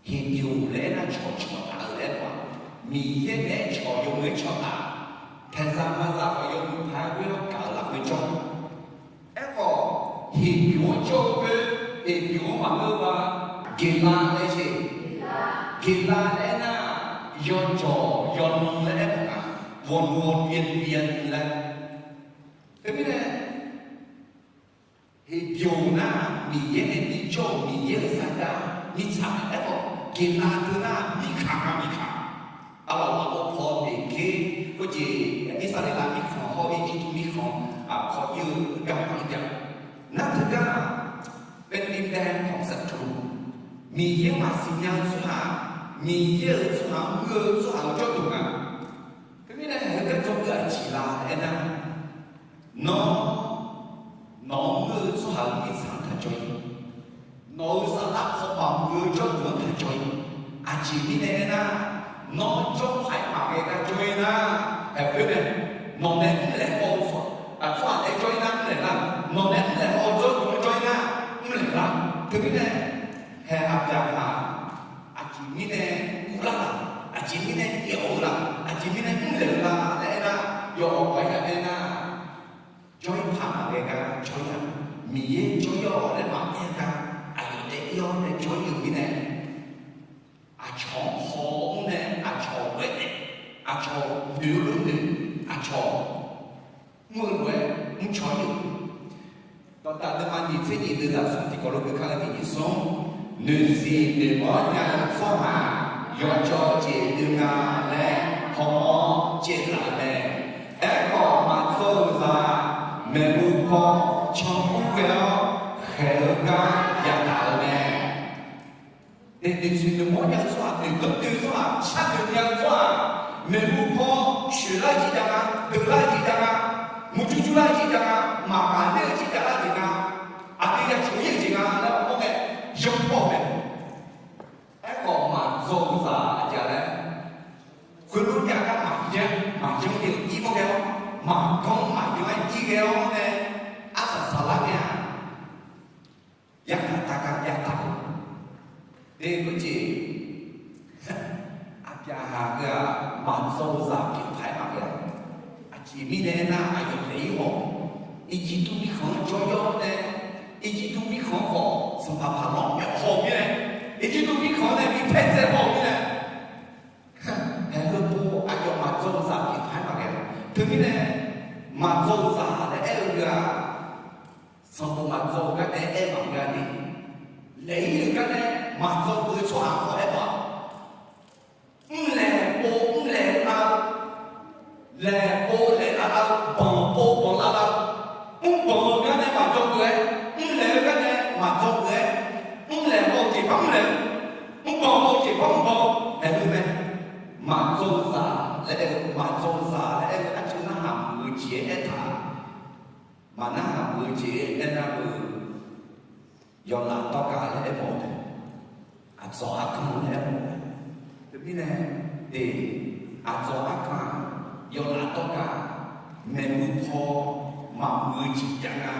Heqbymq laer aernar cawqcawq taf-eu laer aer-eu-aq, Miqyaer naeq-aer cawq yawmuiq-aer cawqtaf, paeqzaq maqzaq khawf yawmuiq paq-aer ghoer-awr gaq-euq lafkhoer jawr. Aerkhawf, heqbymq-anr jawr-eu khoer, heqbymq-anr maqngeur-eu ba. Geqlav laer jeq, geqlav laer aernar, yawjawq yawlanr laer aermawf nga. วนวนเวียนเวียน laer. Teumirnae, heqbymq nar, Miqyaer nae bijawr-euq Miqyaer-euq saqdaq mirtsaq mae. Aerkhawf, geqlav teunar mirkhanq-a mirkhanq. Arlawq, aqbawr paw noeqker khoerjeq, Irsaqleqlav mirkhanq hawr-eu Irjirtuv mirkhanq aqkawq ir-eu garma-anr jav. Nar teugar, แผ่นดินแดนของศัตรู Miqyaer maqsiq nya-eu tsawrhaq, Miqyaer-euq tsawrhaq-anr ngeur-eu tsawrhaq-euq jawrduq nga. Teumirnae heugar jawrduq aqjeq la aernar, nawr, nawq-anr ngeur-eu tsawrhaq-euq mirtsaq-anr taqjawr-ir. Nawq-euq saflar paw maqmuiq-eu jawrduq-anr taqjawr-ir. Aqjeq mirnae aernar, nawr jawrpaq-aer maqghae gar jawr-ir nar, haeq khoer mae, nawq nae mrlaeq haw-eu tsawrhaq naeq-aer jawr-ir nar mrlaeq lar, nawq nae mrlaeq haw-eu jawrduq-anr jawr-ir nar mrlaeq lar. Teumirnae, haeq Aqbyaqhaq, aqjeq mirnae guvlar laq, aqjeq mirnae yaeq-eu laq, aqjeq mirnae mrlaeq-eu la laer aernar, yawf-awq ghaq-aer ya aernar, jawr-ir paq maqghae gar jawr-ir-aq, Miqyaer jawr-ir-awq laer maqaer gar, aqyawf daef-ir-awr nae jawr-ir-euq mirnae, aqcawq-anr haw-awr mr nae aqcawq ghae-aer, aqcawq noeq-eu lof noeq, aqcawq mr-eu lof-aer mrcaw-ir-euq. Dawqdaq deuvma nyiq tser nyiq deuvzaq smr tiqkawv lof geuf kar-eu tiq nyiq smr, noeqsiq noeqmawr nya-eu tsawrhaq yawjawr jeq deuv nga laer hawmawr caevzaq-eu mae. Aerkhawf, maqdzawr-eu zaq maeqhu paw canmr ghae-awr khaeq-eu gar yadaq-eu mae. Noeqsiq noeqmawr nya-eu tsawrhaq, noeqdanr doe-eu tsawrhaq, sharnoeq nya-eu tsawrhaq, maeqhu paw coeqlar-eu jeq jav nga, deuqlar-eu jeq jav nga, murjur jurlar-eu jeq jav nga, maqghaqler-eu jeq javlar jeq nga, aqdui ya coq-ir-eu jeq nga laer hawmawr ngae, yanr paw-eu mae. Aerkhawf, maqdzawr-eu zaq aqjeq laer, khoerlof jav gar maqyanr, maqyanr-ir mawr ghae-awr, maqganr maqyanr-aer ir ghae-awr nae, arsaq saqlar ngae-a. Yarkhaq taf gar yataq-eu, de khoerjeq, Aqbyaqhaq heu-aq, maqdzawr-eu zaq pyeuf paq-aer maqghae-a. Aqjeq mirnae aernar, aqyawf daef-ir haw, Irjirtuv mirkhanq-anr jawr-awr nae, Irjirtuv mirkhanq-anr khawf sanqpaq paq lawr myawf haw-eu mirnae, Irjirtuv mirkhanq-anr nae bi paer dzae haw-eu mirnae, haeq heu pov aqyawf maqdzawr-eu zaq pyeuf paq-aer maqghae-a. Teumirnae, maqdzawr-eu zaq laer aer-eu heu-aq, sanqbof maqdzawr-eu gar nae aer maqngeur-a ni, laeq-ir-eu gar nae maqdzawr-eu tsawrhaq khawf aer-a. Mrlaeq pov mrlaeq lar-eu, laeq pov laeq lar lar-eu, banq pov banq lar lar-eu, mrbanq-eu gar nae maqdzawr-eu-aer, mrlaeq-eu gar nae maqdzawr-eu-aer, mrlaeq haw-eu jeq par mrlaeq-eu, mrbanq haw-eu jeq par mrbanq-eu, haeq heu mae. Maqdzawr-eu zaq laer aer-eu, maqdzawr-eu zaq laer aer-eu arcu narhaq muiq-eu jeq-aer aertaq, maqnarhaq muiq-eu jeq-aer aernar-eu, yawlaf dawrgav laer aermawf-eu taef, aqdzawq arkanq laer aermawf-eu mae. Teumirnae, de, aqdzawq arkanq, yawlaf dawrgav, maeqhu paw maqmuiq-eu jeq jav nga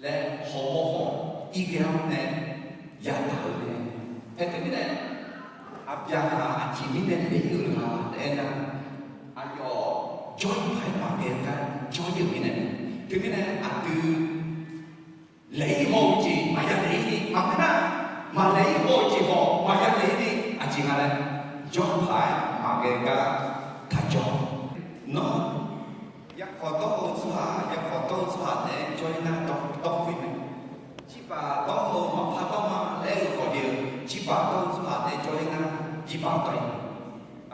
laer hawmawr khawf, ir ghae-awr nae yadaq-eu mae. Hae teumirnae, Aqbyaqhaq aqjeq mirnae daef-ir-eu la laer aernar, aqyawf jawr-ir paq-aer maqghae gar jawr-ir-euq mirnae, teumirnae aqdui laeq-ir haw-eu jeq maqya laeq-ir ni maqngeur nar, maqlaeq-ir haw-eu jeq khawf maqya laeq-ir ni aqjeq nga laer, jawr paq-aer maqghae gar taq jawr. Nawr, yarkhawf dawr-eu tsawrhaq, yarkhawf dawr-eu tsawrhaq naeq-aer jawr-ir nar dawr khoer mae. Jirbaq dawr-eu maqpar dawr ma laer aer-eu khawf de-eu, jirbaq dawr-eu tsawrhaq naeq-aer jawr-ir nar, jirbaq dawr-ir.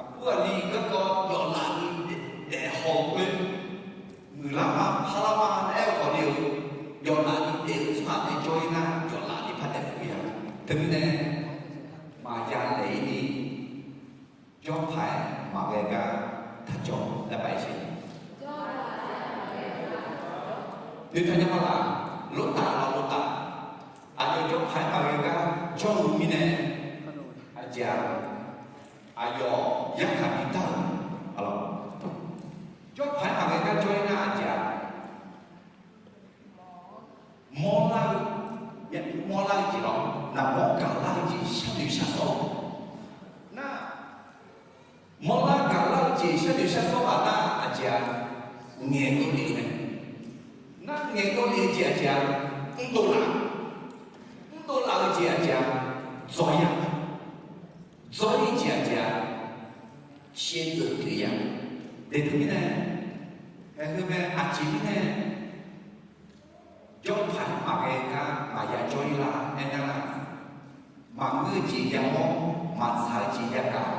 Aqbur aqli garkawv yawflaf ni daef haw-eu khoer, muiqlar ma parlar ma laer aer-eu khawf de-eu, yawflaf ni daef-eu tsawrhaq naeq-aer jawr-ir nar, yawflaf ni par daef khof ya. Teumirnae, maqya laeq-ir ni, jawr paq-aer maqghae gar taq jawr laer bae-ir sher. Noeqtaq nya ma laf, lortaf laf lortaf, aqyawf jawr paq-aer maqghae gar jawr-eu mirnae, aqjeq-aq, aqyawf yarkhaq bidar-euq, aqlawq, Tsawrhaq nar aqjeq-aq, ngaeqdov lef-eu mae. Nar ngaeqdov lef-eu jeq aqjeq-aq, mrdov laf, mrdov laf-eu jeq aqjeq-aq, dzawr-ir-a, dzawr-ir jeq aqjeq-aq, shaevdzeuf pyeuf-ir-a. Daeqteu mirnae, haeq heu mae aqjeq mirnae, jawrpaq-aer maqghae gar maqya jawr-ir lar aernar, maqngeur-eu jeq yamawr, maqtsaq-eu jeq yagaq.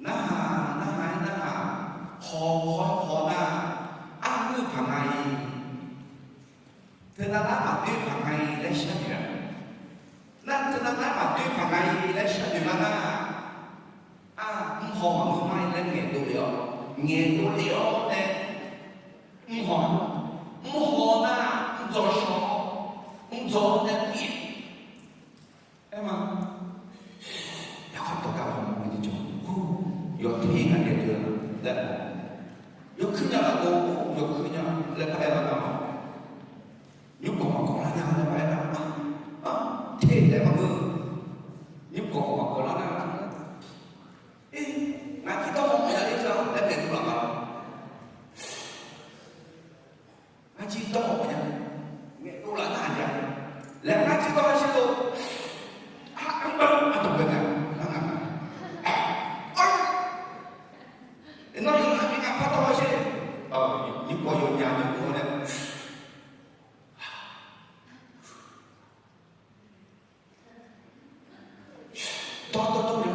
Narhaq narhaq-aer narhaq, haw haw haw nar, arnguir paq nga-iq, teunav nar maqdoer paq nga-iq laer sharnoeq-a. Nar teunav nar maqdoer paq nga-iq laer sharnoeq lar nar, ar mrhaw maqngeur mar-ir laer ngaeqdov lef-awr, ngaeqdov lef-awr nae, mrhaw, mrhaw nar mrdzaw shaw, mrdzaw nae pyeuf. Aer ma, yaqkhar dawqgar maqmawr-eu jeq jawr, yawteq nga daeqteu laer, yawkuir nya laf-eu, yawkuir nya laer par aer lar nar, nymrkawq maqkawq lar nya laer par aer nar, te laer maqngeur, nymrkawq maqkawq lar nar, ngar jir dawr haw mawf nya ler teu-a laer ngaeqdov laf ma. Ngar jir dawr haw mawf nya, ngaeqdov laf nar aqjeq laer ngar jir dawr-a sher lo. Arbar ardawq bae nga, ngar nga nga. Nawr yawqha bi ngaq par dawr-a sher. Nymrkawq yawnya nymrkawq-a nae dawr dawr dawr nya,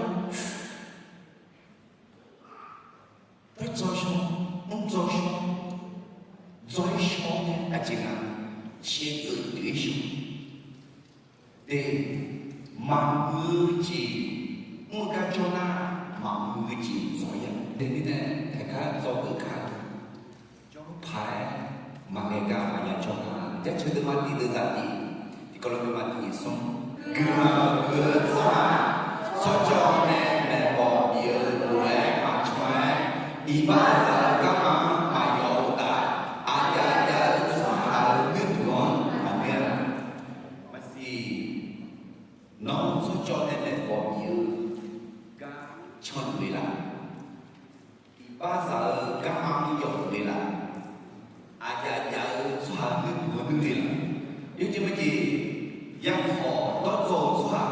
dawr dzaw shaw, mr dzaw shaw, dzaw-ir shaw nae aqjeq nga, shaevdzeuf pyeuf-ir shaw. Te, maqmuiq-eu jeq mr-eu gar jawr nar, maqmuiq-eu jeq dzaw-ir-a. Te mirnae, taeq gar dzaw geuf gar, jawrpaq-aer maqghae gar maqya jawr nga. Jaceuq deuvma tiq deuvzaq tiq, tiqkawv lof deuvma tiq smr, guiqlanq huiq-eu tsawrhaq, tsawrjawr nae maeqbawq bif-eu lof-aer maqcawq-aer, iqbax zaq-eu garma-anr maqyawf-eu uqtaf, aqjav jav-eu tsawrhaq-euq nuirduq-anr maqngeur-a. Maqsiq, nawr tsawrjawr nae maeqbawq bif-eu gar canluf le laf? Iqbax zaq-eu garma-anr yawf le laf? Aqjav jav-eu tsawrhaq nuirduq-anr nuir le laf? Yawjeq majeq, yakhawf dawr dzaw-eu tsawrhaq,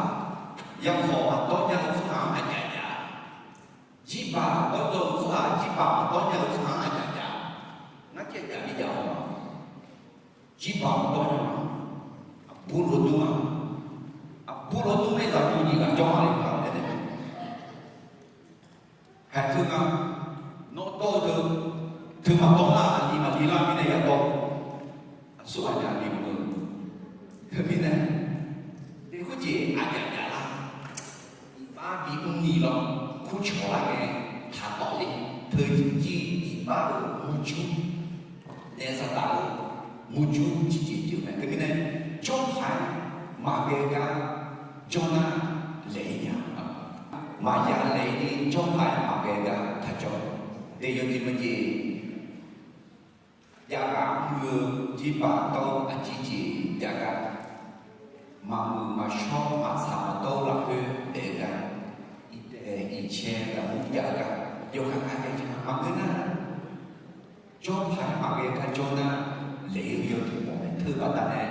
yakhawf maqdawr nya-eu tsawrhaq-anr aqjav jav, jirbaq dawr dzaw-eu tsawrhaq, jirbaq maqdawr nya-eu tsawrhaq-anr aqjav jav, ngar caev jav bi jav haw ma. Jirbaq maqdawr nya ma. Aqbur lawdmr-a, aqbur lawdmr nae zaqyo nyiq ghaq jawr ma le ma laer nae, haeq teu nga, nawr dawr-eu teu, teu maqdawr nar aqli maqli lar mirnae yadawr, aqsur ghaq jav aqli maqdawr. Teumirnae, khoerjeq aqjav jav lar, iqbax bimr ni lawr, kurcawq lar ngae, taqtawf le, teu jir iqbax-euq murjur, naef saqdaq-eu murjur tiqjeq pyeuf mae. Teumirnae, jawrpaq-aer maqghae gar jawr nar laeq-ir nya. Maqya laeq-ir ni jawrpaq-aer maqghae gar taqjawr. Daef yawjeq majeq, jav ghaq mr-eu jirbaq dawr-eu aqjeq jeq jav gar, maqmuiq maqshawr maqtsaq maqdawr-eu lafkhoer daef-eu gar, iqdaeq iqcae lafkhoer jav-eu gar, yawkhav khav daef nya maqngeur nar, jawrpaq-aer maqghae gar jawr nar, laeq-ir yawduq mawf mae. Teu baqdanae,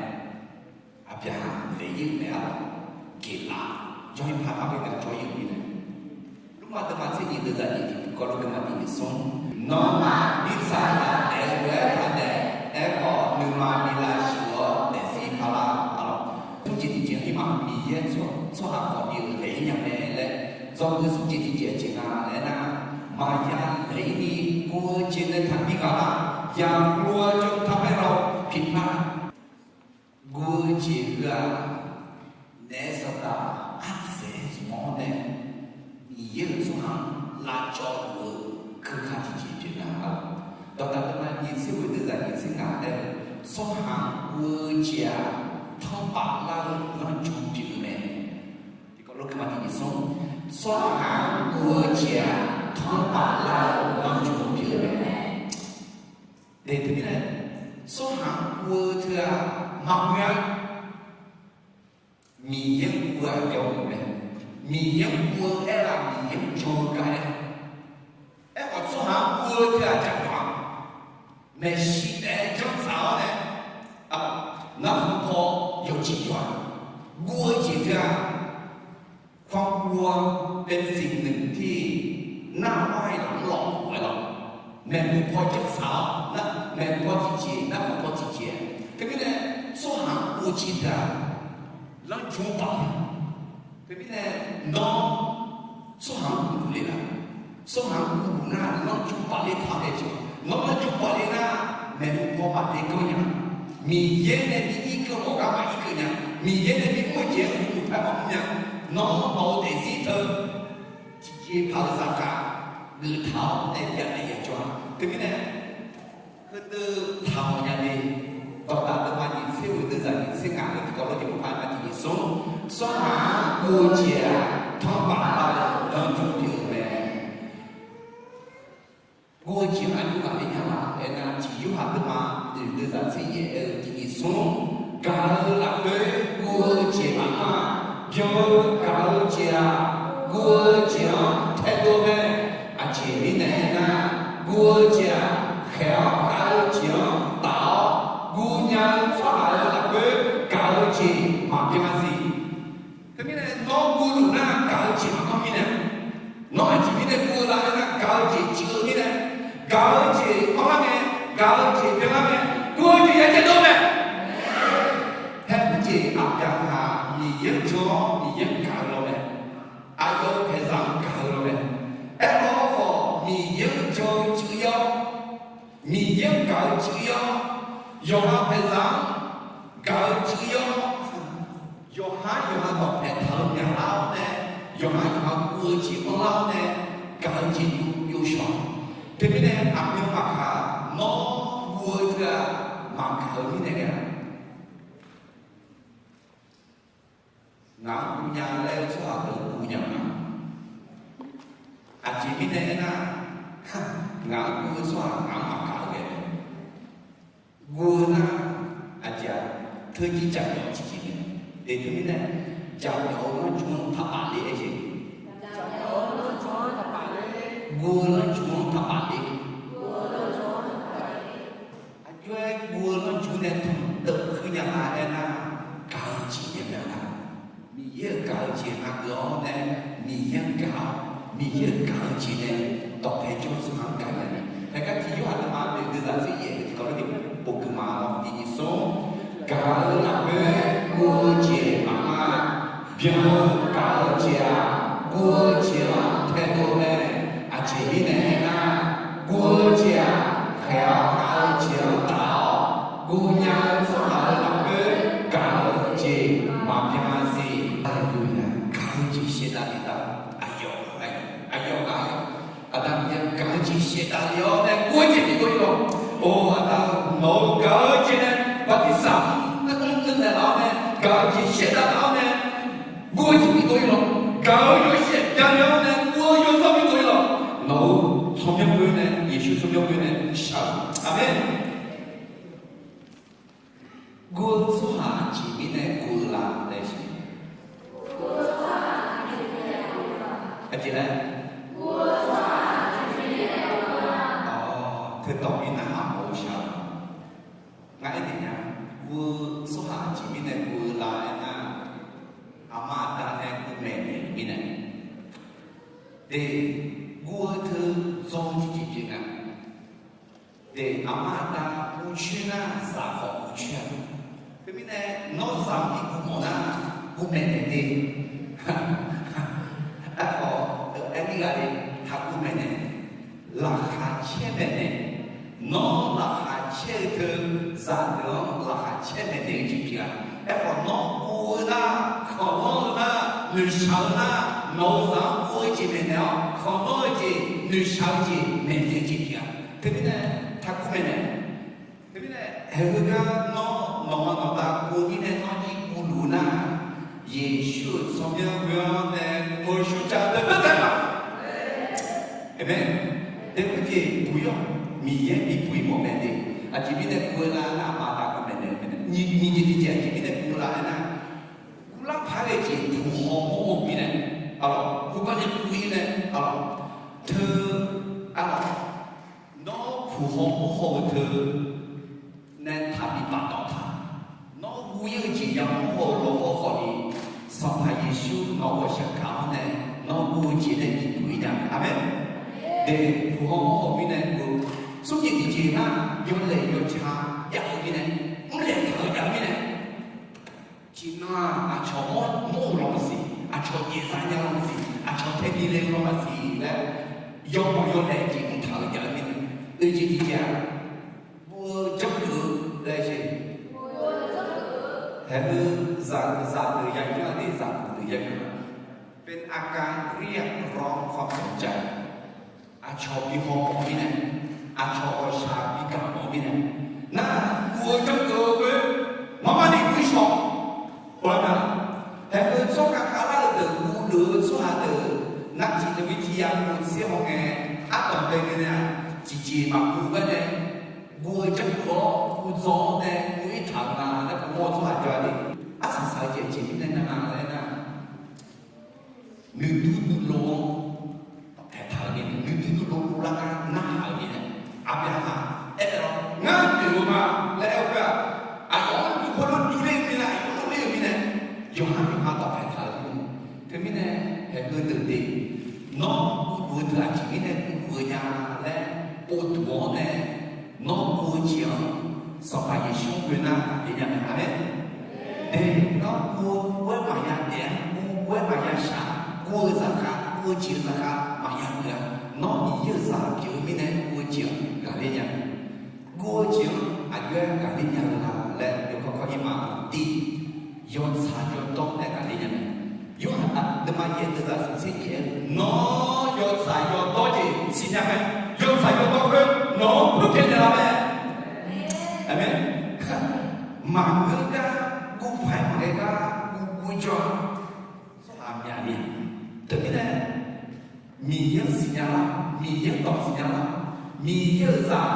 Aqbyaqhaq laeq-ir-eu mae-a lawq. Geqlaf jawr-ir paq maqghae gar jawr-ir-eu mirnae, lmqmaq deuvma tser nyiq deuvzaq nyiq tiq, tiqkawv lof deuvma tiq nyiq smr, nawmaf mirtsaq zaq daef-eu lof-aer taqdaef. Aerkhawf, nuima bi lavshuif-awr daefzir paq lar-a lawq. Smr jeq tiqjeq-anr iqma Miqyaer tsawrhaq khawf bi-eu laeq-ir nya mae laer, dzawgeuf smr jeq tiqjeq aqjeq nga laer aernar, maqya laeq-ir ni guv-eu jeq nae taqbi ghaq lar, yaqguv-eu jawr taqmaer lar-awr piqpar guv-eu jeq heu-aq, naef saqdaq ardzaeq zmq-awr nae, Miqyaer-euq tsawrhaq-anr lavcawv luf-eu keuka tiqjeq pyeuf nar-a. Dawqdaq deuvma nyiq tser ghoeq deuvzaq nyiq tser ngaq aer-eu, tsawrhaq-anr guv-eu jeq-aq, tanrpaf lar-eu lanrju pyeuf-eu mae. Tiqkawv lof deuvma tiq nyiq smr, tsawrhaq-anr guv-eu jeq-aq, tanrpaf lar-eu lanrju pyeuf-eu mae. Daef teumirnae, tsawrhaq-anr guv-eu teu-aq maqmuiq-a. Miqyaer-anr guv-eu aqyawf-euq mae. Miqyaer-anr guv-eu aer-aq, Miqyaer-anr jan-eu gar aer. Guv-eu teu-aq jaqmyawf-a. Maeqshi taef-aer janr tsaq-awr nae, narhaq paw yawqjeq yawq-aq, guv-eu jeq teu-aq, ความกลัวเป็นสิ่งหนึ่งที่น่าไหว้หลังหลอกหวย lawr. Maeqhu paw janr tsaq-awr, maeqhu paw tiqjeq, narhaq paw tiqjeq. Teumirnae tsawrhaq-anr guv-eu jeq teu-aq, lanrjmr baf-a. Teumirnae nawr tsawrhaq-anr guv luf le laf? Tsawrhaq-anr guv luf nar, lanrjmr baf le taq-awr nae jeq-awq. Nawr lanrjmr baf le nar, maeqhu paw maqde ganr nya. Miqyaer nae bi irkeuv ghawqgar maqirkeuv nya. Miqyaer nae bi mr-eu jeq-anr guv luf paer maqmr nya. Nawr nawq-eu daefzir teu tiqjeqpaq-eu zaqkhav geuf taq-awr nae byav naeq ya jawr-a. Teumirnae heudeuq taqmawf nya le. Dawqdaq deuvma nyiq tser ghoeq deuvzaq nyiq tser ngaq-euq tiqkawv lof tiqpov paq-aer ma tiq nyiq smr, tsawrhaq-anr guv-eu jeq-aq, tanrbaq lar-eu lanrjmr pyeuf-eu mae. Guv-eu jeq-anr aqjox ghaq le nya ma. Aernar, tiq Yorhaq deuvma oeq deuvzaq tser yaef aer-eu tiq nyiq smr, gaq-eu lafkhoer guv-eu jeq maqanr-aq, byan-eu gaq-eu jeq-aq, guv-eu jeq-anr taedov mae. Aqjeq mirnae aernar, guv-eu jeq-aq, khaeq-awr gaq-eu jeq-anr taf-awr, guv nya-eu tsawrhaq-euq lafkhoer gaq-eu jeq maqbyan-a siq. Teumirnae nawr guv luf nar gaq-eu jeq maqanr mirnae, nawr aqjeq mirnae guv-eu la aernar, gaq-eu jeq cuiv-eu mirnae, gaq-eu jeq anrlar ngae, gaq-eu jeq byanlar ngae, guv-eu jeq ya taedov mae. Haer khoerjeq aqbyaqhaq Miqyaer-anr jan-awr Miqyaer-anr gaq-eu law mae. Aqyawf-euq paeqzaq-anr gaq-eu law mae. Aerkhawf, Miqyaer-anr jan-eu cuiv-ir-awr, Miqyaer-anr gaq-eu cuiv-ir-awr, yawqha paeqzaq-anr gaq-eu cuiv-ir-awr, yawqha yawqha dawqpaeq taq-eu myaqlar-awr nae, yawqha yawqha guv-eu jeq anrlar-awr nae, gaq-eu jeq yov shawq. Teumirnae aqmyan maqkaq, nawr guv-eu teu-aq, maqgaq-eu mirnae ghae-a. Ngaq-anr guv nya laer tsawrhaq deuq guv nya ma. Aqjeq mirnae aernar, ngaq-anr guv-eu tsawrhaq ngaq-anr maqgaq-eu ghae-a. Guv-eu nar, aqjeq-aq, teujir jaqmyawf tiqjeq mae. Eq, teumirnae, jaqmyawf-eu lanrjmr-anr taqpaf le-aer jeq. Guv-eu lanrjmr-anr taqpaf le. Aqjox-aer guv-eu lanrjmr nae tmq deuv kuir nya nga aernar, gaq-eu jeq ya mae-a. Miqyaer-euq gaq-eu jeq hageuf-awr nae, Miqyaer-anr gaq-awr, Miqyaer-euq gaq-eu jeq nae dawqpae jawr-eu tsawrhaq-anr gaq nya ni. Haegar tiq Yorhaq deuvma oeq deuvzaq tser yaef-eu tiqkawv lof-aer bofgeuf ma lawr, tiq nyiq smr. Gaq-eu lafkhoer guv-eu jeq maqanr-aq, byan-eu gaq-eu jeq-aq, guv-eu jeq-anr taedov mae. Aqjeq mirnae aernar, guv-eu jeq-aq, khaeq-awr gaq-eu jeq-anr taf-awr, guv nya-eu tsawrhaq-euq lafkhoer gaq-eu jeq maqbyan-a siq. Haleluya. Gaq-eu jeq shaevdav le-a. Aqyawf ghaq, aqyawf ghaq, Aqda Miqyaer gaq-eu jeq shaevdav le-awr nae guv-eu jeq bidov-ir lawq. Or, Aqda, nawq-euq gaq-eu jeq nae bartirsaq mr naeqlaf-awr nae, gaq-eu jeq shaevdav laf-awr nae, guv-eu jeq bidov-ir lawq. Gaq-eu yawshaef byanle-awr nae guv-eu yawzawr bidov-ir lawq. Nawq-euq tsawrmyanr khoer nae, Yeqsur tsawrmyanr khoer nae shaq-eu. Aqmeq. Guv-eu tsawrhaq aqjeq mirnae guv-eu la laer siq. Aqjeq laer. Awq, teudawq bi narhaq mawf-eu shaq-eu. Ngar aernaeq nya, guv-eu tsawrhaq aqjeq mirnae guv-eu la aernar, aqma aqda nae guv maeqnaeq-eu mirnae. De, guv-eu teu dzawr-eu tiqjeq pyeuf nga. De, aqma aqda guv coer nar, zaq khawf guv coer-a. Teumirnae nawr zaq-anr bi guv mawf nar, guv maeqnaeq de. Aerkhawf, aer-ir ghaq de, taqguv maeqnaeq, laqkhaq caer maeqnaeq. Nawr laqkhaq caer-eu teu, zaqdeuq-anr laqkhaq caer maeqnaeq-eu jeq pyeuf-a. Aerkhawf, nawr guv-eu nar, khanqlanr-eu nar, noeqshaq-eu nar, nawq-euq zaq-anr guv-eu jeq maeqnaeq-awr, khanqlanr-eu jeq, noeqshaq-eu jeq maeqnaeq-eu jeq pyeuf-a. Teumirnae taqguv maeqnaeq. Teumirnae, aer-eu gar nawr nawqma nawqda guv-eu mirnae nawr jir guv luf-eu nar, Yeqsur-euq tsawrmyanr ghoe-awr nae meuq shur caf deuq beuv taef-a. Aqmeq. Daef-eu jeq puq yawr, Miqyaer bi puq-ir mawf mae de. Aqjeq mirnae guv-eu nar, aqma aqda guv maeqnaeq-eu mirnae, nyiq jeq tiqjeq aqjeq mirnae guv-eu la aernar, guvlar paq-aer ghae jeq puq haw mawr-eu mirnae, arlawq, guvgar nae guv-ir nae, arlawq, teu, arlawq, Puq haw mawr haw-eu teu nae taqbi bafdawq taq. Nawr guv-ir-eu jeq yamawr haw-eu lawqhaw khawf ni, Sanqpaq Yeqsur nawq-euq ghawqshaq gaq-awr nae, nawr guv-eu jeq nae bibuq-ir nya mae. Aqmeq. Dae puq haw mawr haw mirnae guv-eu, smrjeq tiqjeq nar yawlaeq yawca jav-eu mirnae, mrlaeq taq-eu jav-eu mirnae, tiqnan-aq aqcawq mawr-eu law maqsiq, aqcawq jaeqzaq nya law maqsiq, aqcawq tae bi le-eu law maqsiq laer, yawmawq yawlaeq jeq mrtaq-eu jav-eu mirnae, oeq jeq tiqjeq-aq, guv-eu janrgeuf-eu laer jeq, haeq-eu zaqdeuq yagaq-a de, zaqdeuq yagaq-a, เป็นอาการเรียกร้องความสนใจ aqcawq bi haw mawf-eu mirnae, aqcawq ghawqshaq bi gaq mawf-eu mirnae, nar guv-eu janrgeuf-eu khoer maqmar ni guv-ir shawq. Haeq-eu tsawrhaq khavlar-eu deuq, guvluf-eu tsawrhaq deuq, nar tiqdeuq-ir tiqyav guv tser haw ngae, ardanq bae ngae nae-aq, tiqjeq maqguv gar nae, guv-eu janrgeuf-awr guv dzaw-awr nae guv-ir taq-eu nga laer, guv mawr-eu tsawrhaq jawr-a de. Arsaq saq-eu jeq jeq mirnae nar nga laer nar, nuidur nuilov-anr dawqpae taq-eu mirnae, nuidur nuilov uvlar gar narhaq-eu mirnae, Aqbyaqhaq aer-awr, ngar noeq-eu ma laer aer-eu khoer-aq, aqyawf-anr duq khoerlof-aer durler-eu mirnae, aqyawf-anr ler-eu mirnae, yawqha yawqha dawqpae taq-eu mirnae. Teumirnae haeq-eu deuq de, nawr guvluf-eu deuq aqjeq mirnae guvluf-eu nya laer povduq-awr nae, nawr guv-eu jeq-anr Sanqpaq Yeqsur-anr ghoe nar ghaqler nya mae. Aqmeq. Dae, nawr guv-eu ghoer maqya daef-a, guv-eu ghoer maqya shaq, guv-eu zaqkhav, guv-eu jeq-eu zaqkhav maqya geuf-a. Nawr Miqyaer-euq zaq pyeuf-eu mirnae guv-eu jeq-anr ghaqler nya mae. Guv-eu jeq-anr aqjox-aer ghaqler nya-eu la laer yawkawr kawr-ir ma. Tiq, yawtsaq yawdawr nae ghaqler nya mae. Yorhaq nuima yaeq deuq zaq smq tser yaeq-aer, nawr yawtsaq yawdawr jeq siqnya mae. Yawtsaq yawdawr khoer nawq-anr purpyaev naeqlaf mae. Aqmeq. Maqngeur gar, guv paq-aer maqghae gar guv guv jawr-a. Tsawrhaq myaq ni. Teumirnae Miqyaer-anr siqnya lar, Miqyaer-anr dawq siqnya lar, Miqyaer-euq zaq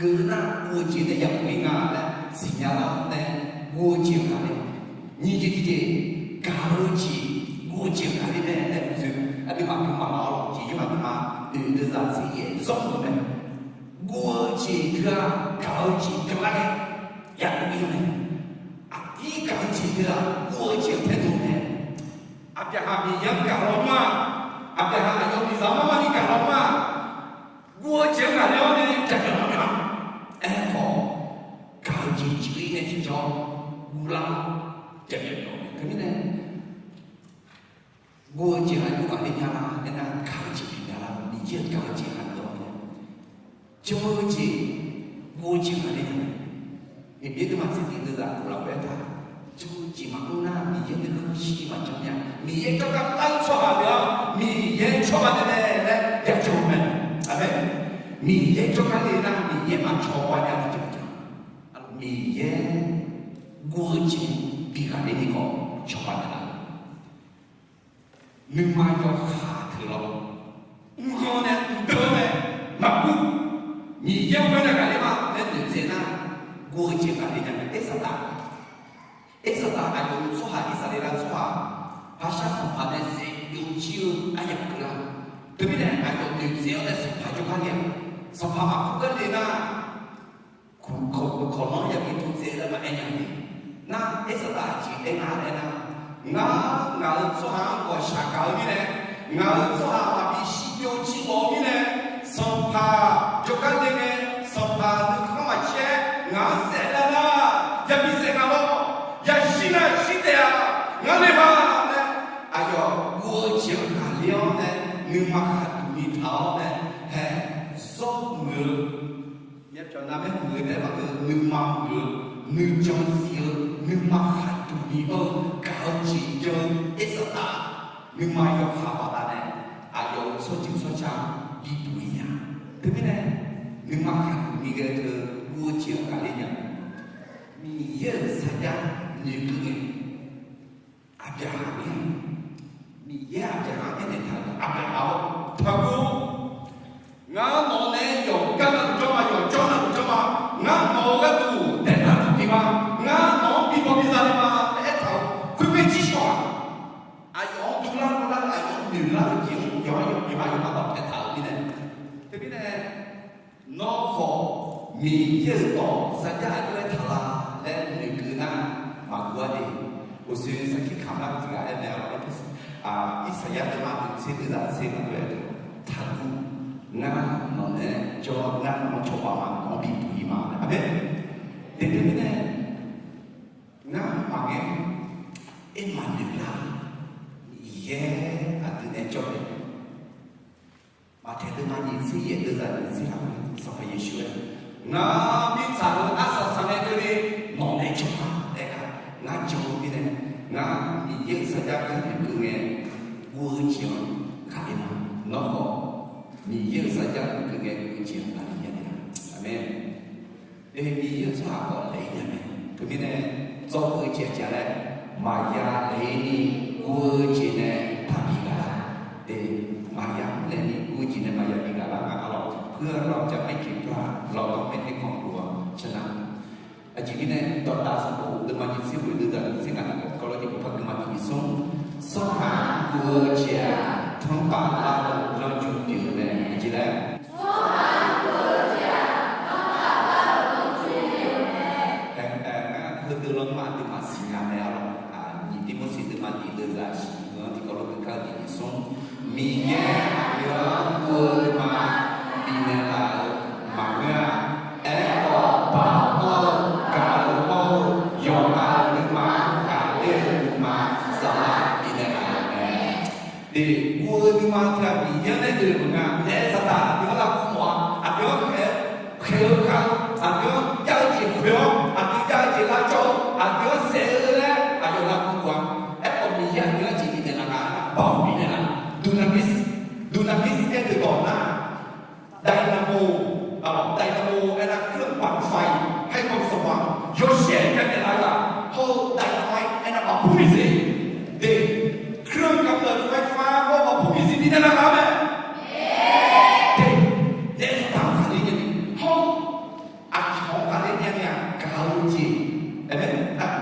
geuf nar guv-eu jeq nae yapuq-ir nga laer siqnya lar-awr nae, guv-eu jeq-anr ghaqler. Nyiq jeq tiqjeq, gaq-eu jeq, guv-eu jeq-anr ghaqler mae laer uqzoe. Aqduimaf guiqlanq maqlar-awr lawq jeq yawqha aqduimaf oeq deuq zaq tser yaeq zawr-eu mae. Guv-eu jeq teu-aq gaq-eu jeq byanlar ngae, yaqguv-ir mae. Aqdir gaq-eu jeq teu-aq guv-eu jeq-anr taedov mae. Aqbyaqhaq Miqyaer-anr gaq lawq ma. Aqbyaqhaq aqyawf miqzaq-anr marmar ni gaq lawq ma. Guv-eu jeq-anr ghaqler-awr nae jaqmyawf mawf mya. Aerkhawf, gaq-eu jeq jir-ir nae tiqjawr guvlar-awr jaqmyawf mawf mae. Teumirnae guv-eu jeq aqjox ghaqler nya la aernar, gaq-eu jeq bif nya la, Miqyaer-euq gaq-eu jeq ghaqler-awr nae, jan-eu jeq, guv-eu jeq ghaqler nya mae. Miqyaer nuima tser tiq deuq zaq guv lafkhoer aertaq, jan-eu jeq maqmr nar Miqyaer nuikhanr shir ni maqjan nya. Miqyaer jawrgar lar-eu tsawrhaq deuq-anr Miqyaer cawba naeq mae laer yajan-eu mae. Aqmeq. Miqyaer jawrgar le nar Miqyaer maqcawba nya-eu jeq maqjan. Miqyaer guv-eu jeq bi ghaqler ni khawf cawba naeqlaf. Nuima yawkaq teu lawr, mrghanr nae mqdeuv-awr nae maqguv, Miqyaer-anr khoer nae ghaqler ma laer noeqtsaev nar, guv-eu jeq ghaqler nya mae. Aersaqdaq, Aersaqdaq aqyawf-euq tsawrhaq Irsaqleqlav tsawrhaq, Baqshar sanqpaq nae saef byov jir-eu aryamq keuvlar. Teumirnae aqyawf noeqtsaev-awr nae sanqpaq jawrgar le-aq, sanqpaq maqguv gar le nar, kawq lanr yabi tov tsaev laer maqaer nya-eu. Nar Aersaqdaq aqjeq aer nga laer nar, ngar ngaq-euq tsawrhaq-anr ghawqshaq gaq-eu mirnae, ngaq-euq tsawrhaq maqbi shirbyov jir ghawf-eu mirnae, sanqpaq jawrgar le ngae, sanqpaq nuikhanr maqcaer ngaq-anr saef lar nar, yabi saef nga lawr, yashir nar shir taef-a, ngar le ma laer, aqyawf guv-eu jeq-anr ghaqler-awr nae, nuima khaqduq ni taq-awr nae, hae, zawr muiq-eu Myavpyawq navmaer muiq-eu taef-aer maqngeur, nuima muiq-eu, nuijan siq-eu, nuima khaqduq ni anr-eu gaq-eu jeq jan-eu Aersaqdaq, nuima yawkaq baqdanae aqyawf-euq tsawrjeuq tsawrca biduq-ir nya. Teumirnae, nuima khaqduq ni ghae teu guv-eu jeq-anr ghaqler nya. Miqyaer-euq sarjax noeqkeuv ngae, Aqbyaqhaq-anr, Miqyaer Aqbyaqhaq-anr aernaeq taq-euq, Aqbyaqhaq-or, taqguv. Ngar nawq nae yawqgar navluf jawr ma, yawqjawr navluf jawr ma. Ngar nawq-euq gharduq daeqtaq-eu tiqjeq ma. Ngar nawq-anr bi baw bi za le ma laer aertaq-euq khoermae jir shawq-aq, aqyawf-anr dovlar dovlar-eu, aqyawf-anr noeqlar-eu jeq-anr yawqha yawqha yawqha dawqpae taq-euq mirnae. Teumirnae, nawr khawf Miqyaer-euq dawq sar jar aqjox-aer taq la laer noeqkeuv nar, maqguv-a de. Uqshoe sarkir kamq lar tiq ghaq aer mae-a. Irsaqyar deuvma deuq tser deuq zaq tser maqguv-aer, taqguv. Ngar nawq nae jawr, ngar nawq-anr cawba ma, nawq-anr bibuq-ir ma. Aqmeq. Teqdui mirnae, ngar maqngaer, aer maqnoeq lar, Miqyaer aqdui nae jawr mae. Maqtaeq deuvma nyiq tser yaeq deuq zaq nyiq tser ghaq-anr Sanqpaq Yeqsur-aer, ngar mirtsaq-euq arsaq saqngae keuvni nawq nae jawr ma aer-a. Ngar jan-eu mirnae, ngar Miqyaer-euq sarjax kharnoeq keuv ngae guv-eu jeq-anr ghaqler ma. Nawr khawf Miqyaer-euq sarjax noeqkeuv ngae guv-eu jeq-anr ghaqler nya-a. Aqmeq. Miqyaer-euq tsawrhaq khawf laeq-ir nya mae. Teumirnae, dzawgeuf-eu jeq aqjeq laer, maqya laeq-ir ni guv-eu jeq nae taqbi ghaq lar. Maqya laeq-ir ni guv-eu jeq nae maqya bi ghaq lar nga. Arlawq, เพื่อเราจะไม่ผิดพลาด เราต้องไม่ให้ของหลวงชนะ Aqjeq mirnae, Dawqdaq sanqbof deuvma nyiq tser ghoeq deuq zaq nyiq tser ngaq tiqkawv kawv lawr jeq bawq par geufma tiq nyiq smr, tsawrhaq guv-eu jeq-aq, tanrpaq lar-eu lanrju pyeuf-eu mae. Aqjeq laer, ngar heudeuq lanrma aqdui maqsiq nya mae-a lawq. Nyiq Tirmorseq deuvma tiq deuq zaq shiq-anr tiqkawv lawr geuf kar-eu tiq nyiq smr, Miqyaer aqdui-anr guv-eu nuima bifnaeq laf-euq maqngeur-a. Aerkhawf, baoq hawr-eu, gaq-eu hawr-eu, yawqha-euq nuima-anr ghaqler-eu nuima saflar bifnaeq laf-euq mae. Guv-eu nuima tiq ghaq Miqyaer-anr nae oe-euq maqngeur-a. Naef saqdaq aqdui-anr lavguv mawf-a. Aqdui-anr khaeq-eu, khaeq-eu kar-eu, aqdui-anr jav-eu jeq khoeq-awr, aqdui jav-eu jeq lavcawv-eu, aqdui-anr saef-eu laer aqyawf lavguv mawf-a. Aerkhawf, Miqyaer aqdui-anr jeq bifnaeq laf nga, baoq bifnaeq laf. Dunamis, dunamis aer-eu dawq nar, dynamo, dynamo aernar เครื่องปั่นไฟ ให้ความสว่าง yawshaef bifnaeq laf-eu ghaq, hawr-eu dynamite aernar maqbur miqzir, de, เครื่องกำเนิดไฟฟ้า hawr maqbur miqzir bifnaeq laf nga mae. De, naef saqdaq-anr ghaqler nya ni, hawr-eu aqcawq-anr ghaqler nya ni-aq, gaq-eu jeq, aernar,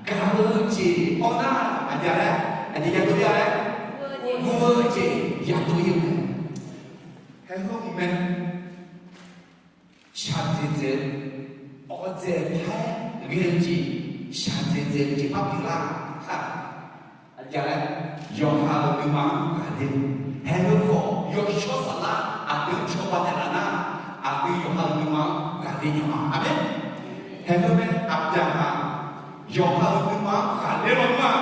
gaq-eu jeq awr nar, aqjeq laer, aqjeq yadov-ir-a laer, guv-eu jeq yadov-ir-eu mae. Haehu hmq mae. Shaqdzaeq dzaeq-eu, awqdzaeq par-aer ghae-eu jeq, shaqdzaeq dzaeq-eu jeq par pyeuflar-a. Aqjeq laer, yawqha-euq nuima-anr ghaqler-eu, haehu khawf yawshawr saflar aqdui-anr cawba naeqlaf nar, aqdui yawqha-euq nuima-anr ghaqler nya ma. Aqmeq. Haehu mae, aqbyaqhaq yawqha-euq nuima-anr ghaqler lawnmr-aq,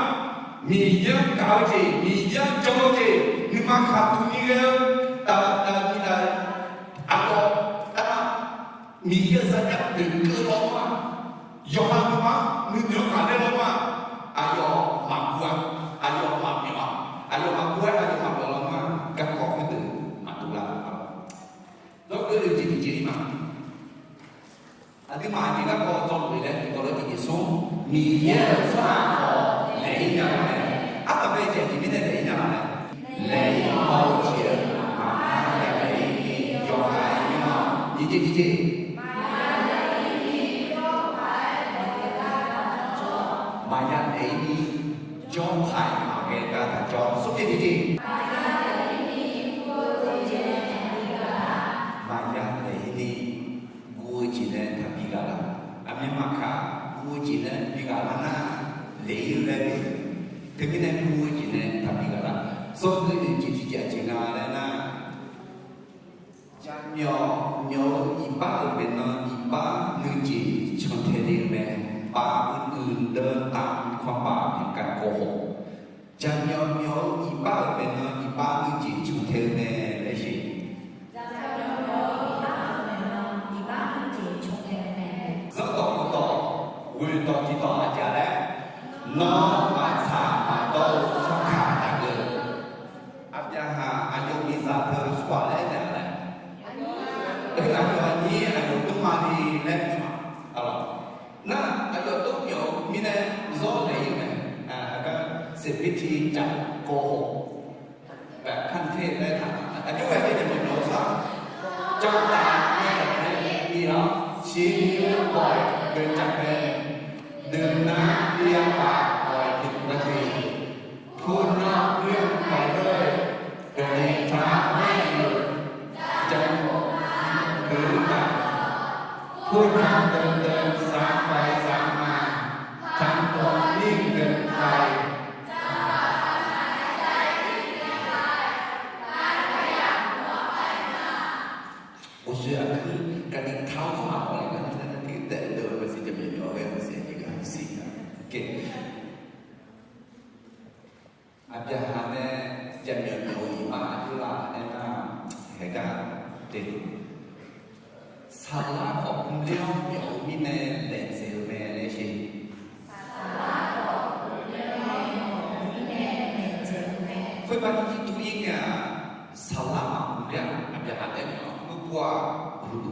Miqyaer-anr gaq-eu jeq, Miqyaer-anr jan-eu jeq, nuima khaqduq ni ghae-eu, aqyawf, Miqyaer-euq sarjax noeqkeuv lawnmr-aq, yawqha nuima-anr nuinoeq-anr ghaqler lawnmr-aq, aqyawf maqguv-a, aqyawf maqmyawf-a, aqyawf maqguv-aer aqyawf maqmyawf lawnmr-aq, garkawv khoerdeuq maqdov lar-a. Dawrkeuv-eu jeq tiqjeq-ir ma. Aqduimaf aqjeq garkawv dzawgeuf laer tiqkawv lawr tiqjeq smr, Miqyaer-euq tsawrhaq khawf laeq-ir nya-eu mae. Artaq bae jeq aqjeq mirnae laeq-ir nya-a mae. Laeq-ir haw-eu jeq-aq, maqya laeq-ir ni yawqha-aer nymr-awq. Nyiq jeq tiqjeq, maqya laeq-ir ni jawrpaq-aer maqghae gar taq jawr. Smr jeq tiqjeq, maqya laeq-ir ni guv-eu jeq nae taqbi ghaq lar. Aqmyanmaf kaq guv-eu jeq nae bi ghaq lar nar, laeq-ir-eu laer de. Teumirnae guv-eu jeq nae taqbi ghaq lar. Sawr dui-eu jeq tiqjeq aqjeq nga laer nar, jaqmyawf myawf-eu iqbax-euq maeqnan iqbax nuijeq cantae le-eu mae. Pav uiqdui deuv tav kanqpav tiqkaq kawv haw. Jaqmyawf myawf-eu iqbax-euq maeqnan iqbax nuijeq cantae-eu mae laer jeq. Zanrdawq khofdawq, ghoeqdawq tiqdawq aqjeq laer, nawr maqtsaq maqdawr-eu tsawrkaq taqgeuf. Aqbyaqhaq aqyawf miqzaq teu aqsurghaq laer aernaeq-a laer, aqyawf aqnyir aqyawf dmrma ni laer aernaeq-a. Nar aqyawf dmr myawf-eu mirnae zawr laeq-ir-eu mae. Aqgar seqbirtiv caf kawv haw, baeqkanr ter laer taq, aqjox ghae-eu jeq maqmyawf-eu sar, jantaf nae nae bi-awr siqni-eu bawq-iq boeqcaf mae. Nuiqnar bi-a paq bawq-iq tiqdeuq-a jeq, purnan uir-anr bawq-iq-eu dawqni tar-aer ghae-eu, jaqmyawf geuf-eu ma. พูดคำเดิมๆ ซ้ำไปซ้ำมา ทำตัวนิ่งเกินไป Uqshoe aqkuir kaqdi taq-awr tsawrhaq mawf-ir gar nae tiqtaef deuq-eu maqsiq jaqmyawf mawf-eu ghae maqsiq aqjeq gar maqsiq. Aqbyaqhaq nae jaqmyawf mawf-eu iqbax aqjox la aernar, haeq gar te, saqlar khawf mrler-awr myawf-eu mirnae laeqtsaeq-eu mae laer sher. Khoerbar ni jir tur-ir ngae-aq, saqlar maqmr ler-aq, aqbyaqhaq taef-aer ngae-awr mrpov-aq, huq,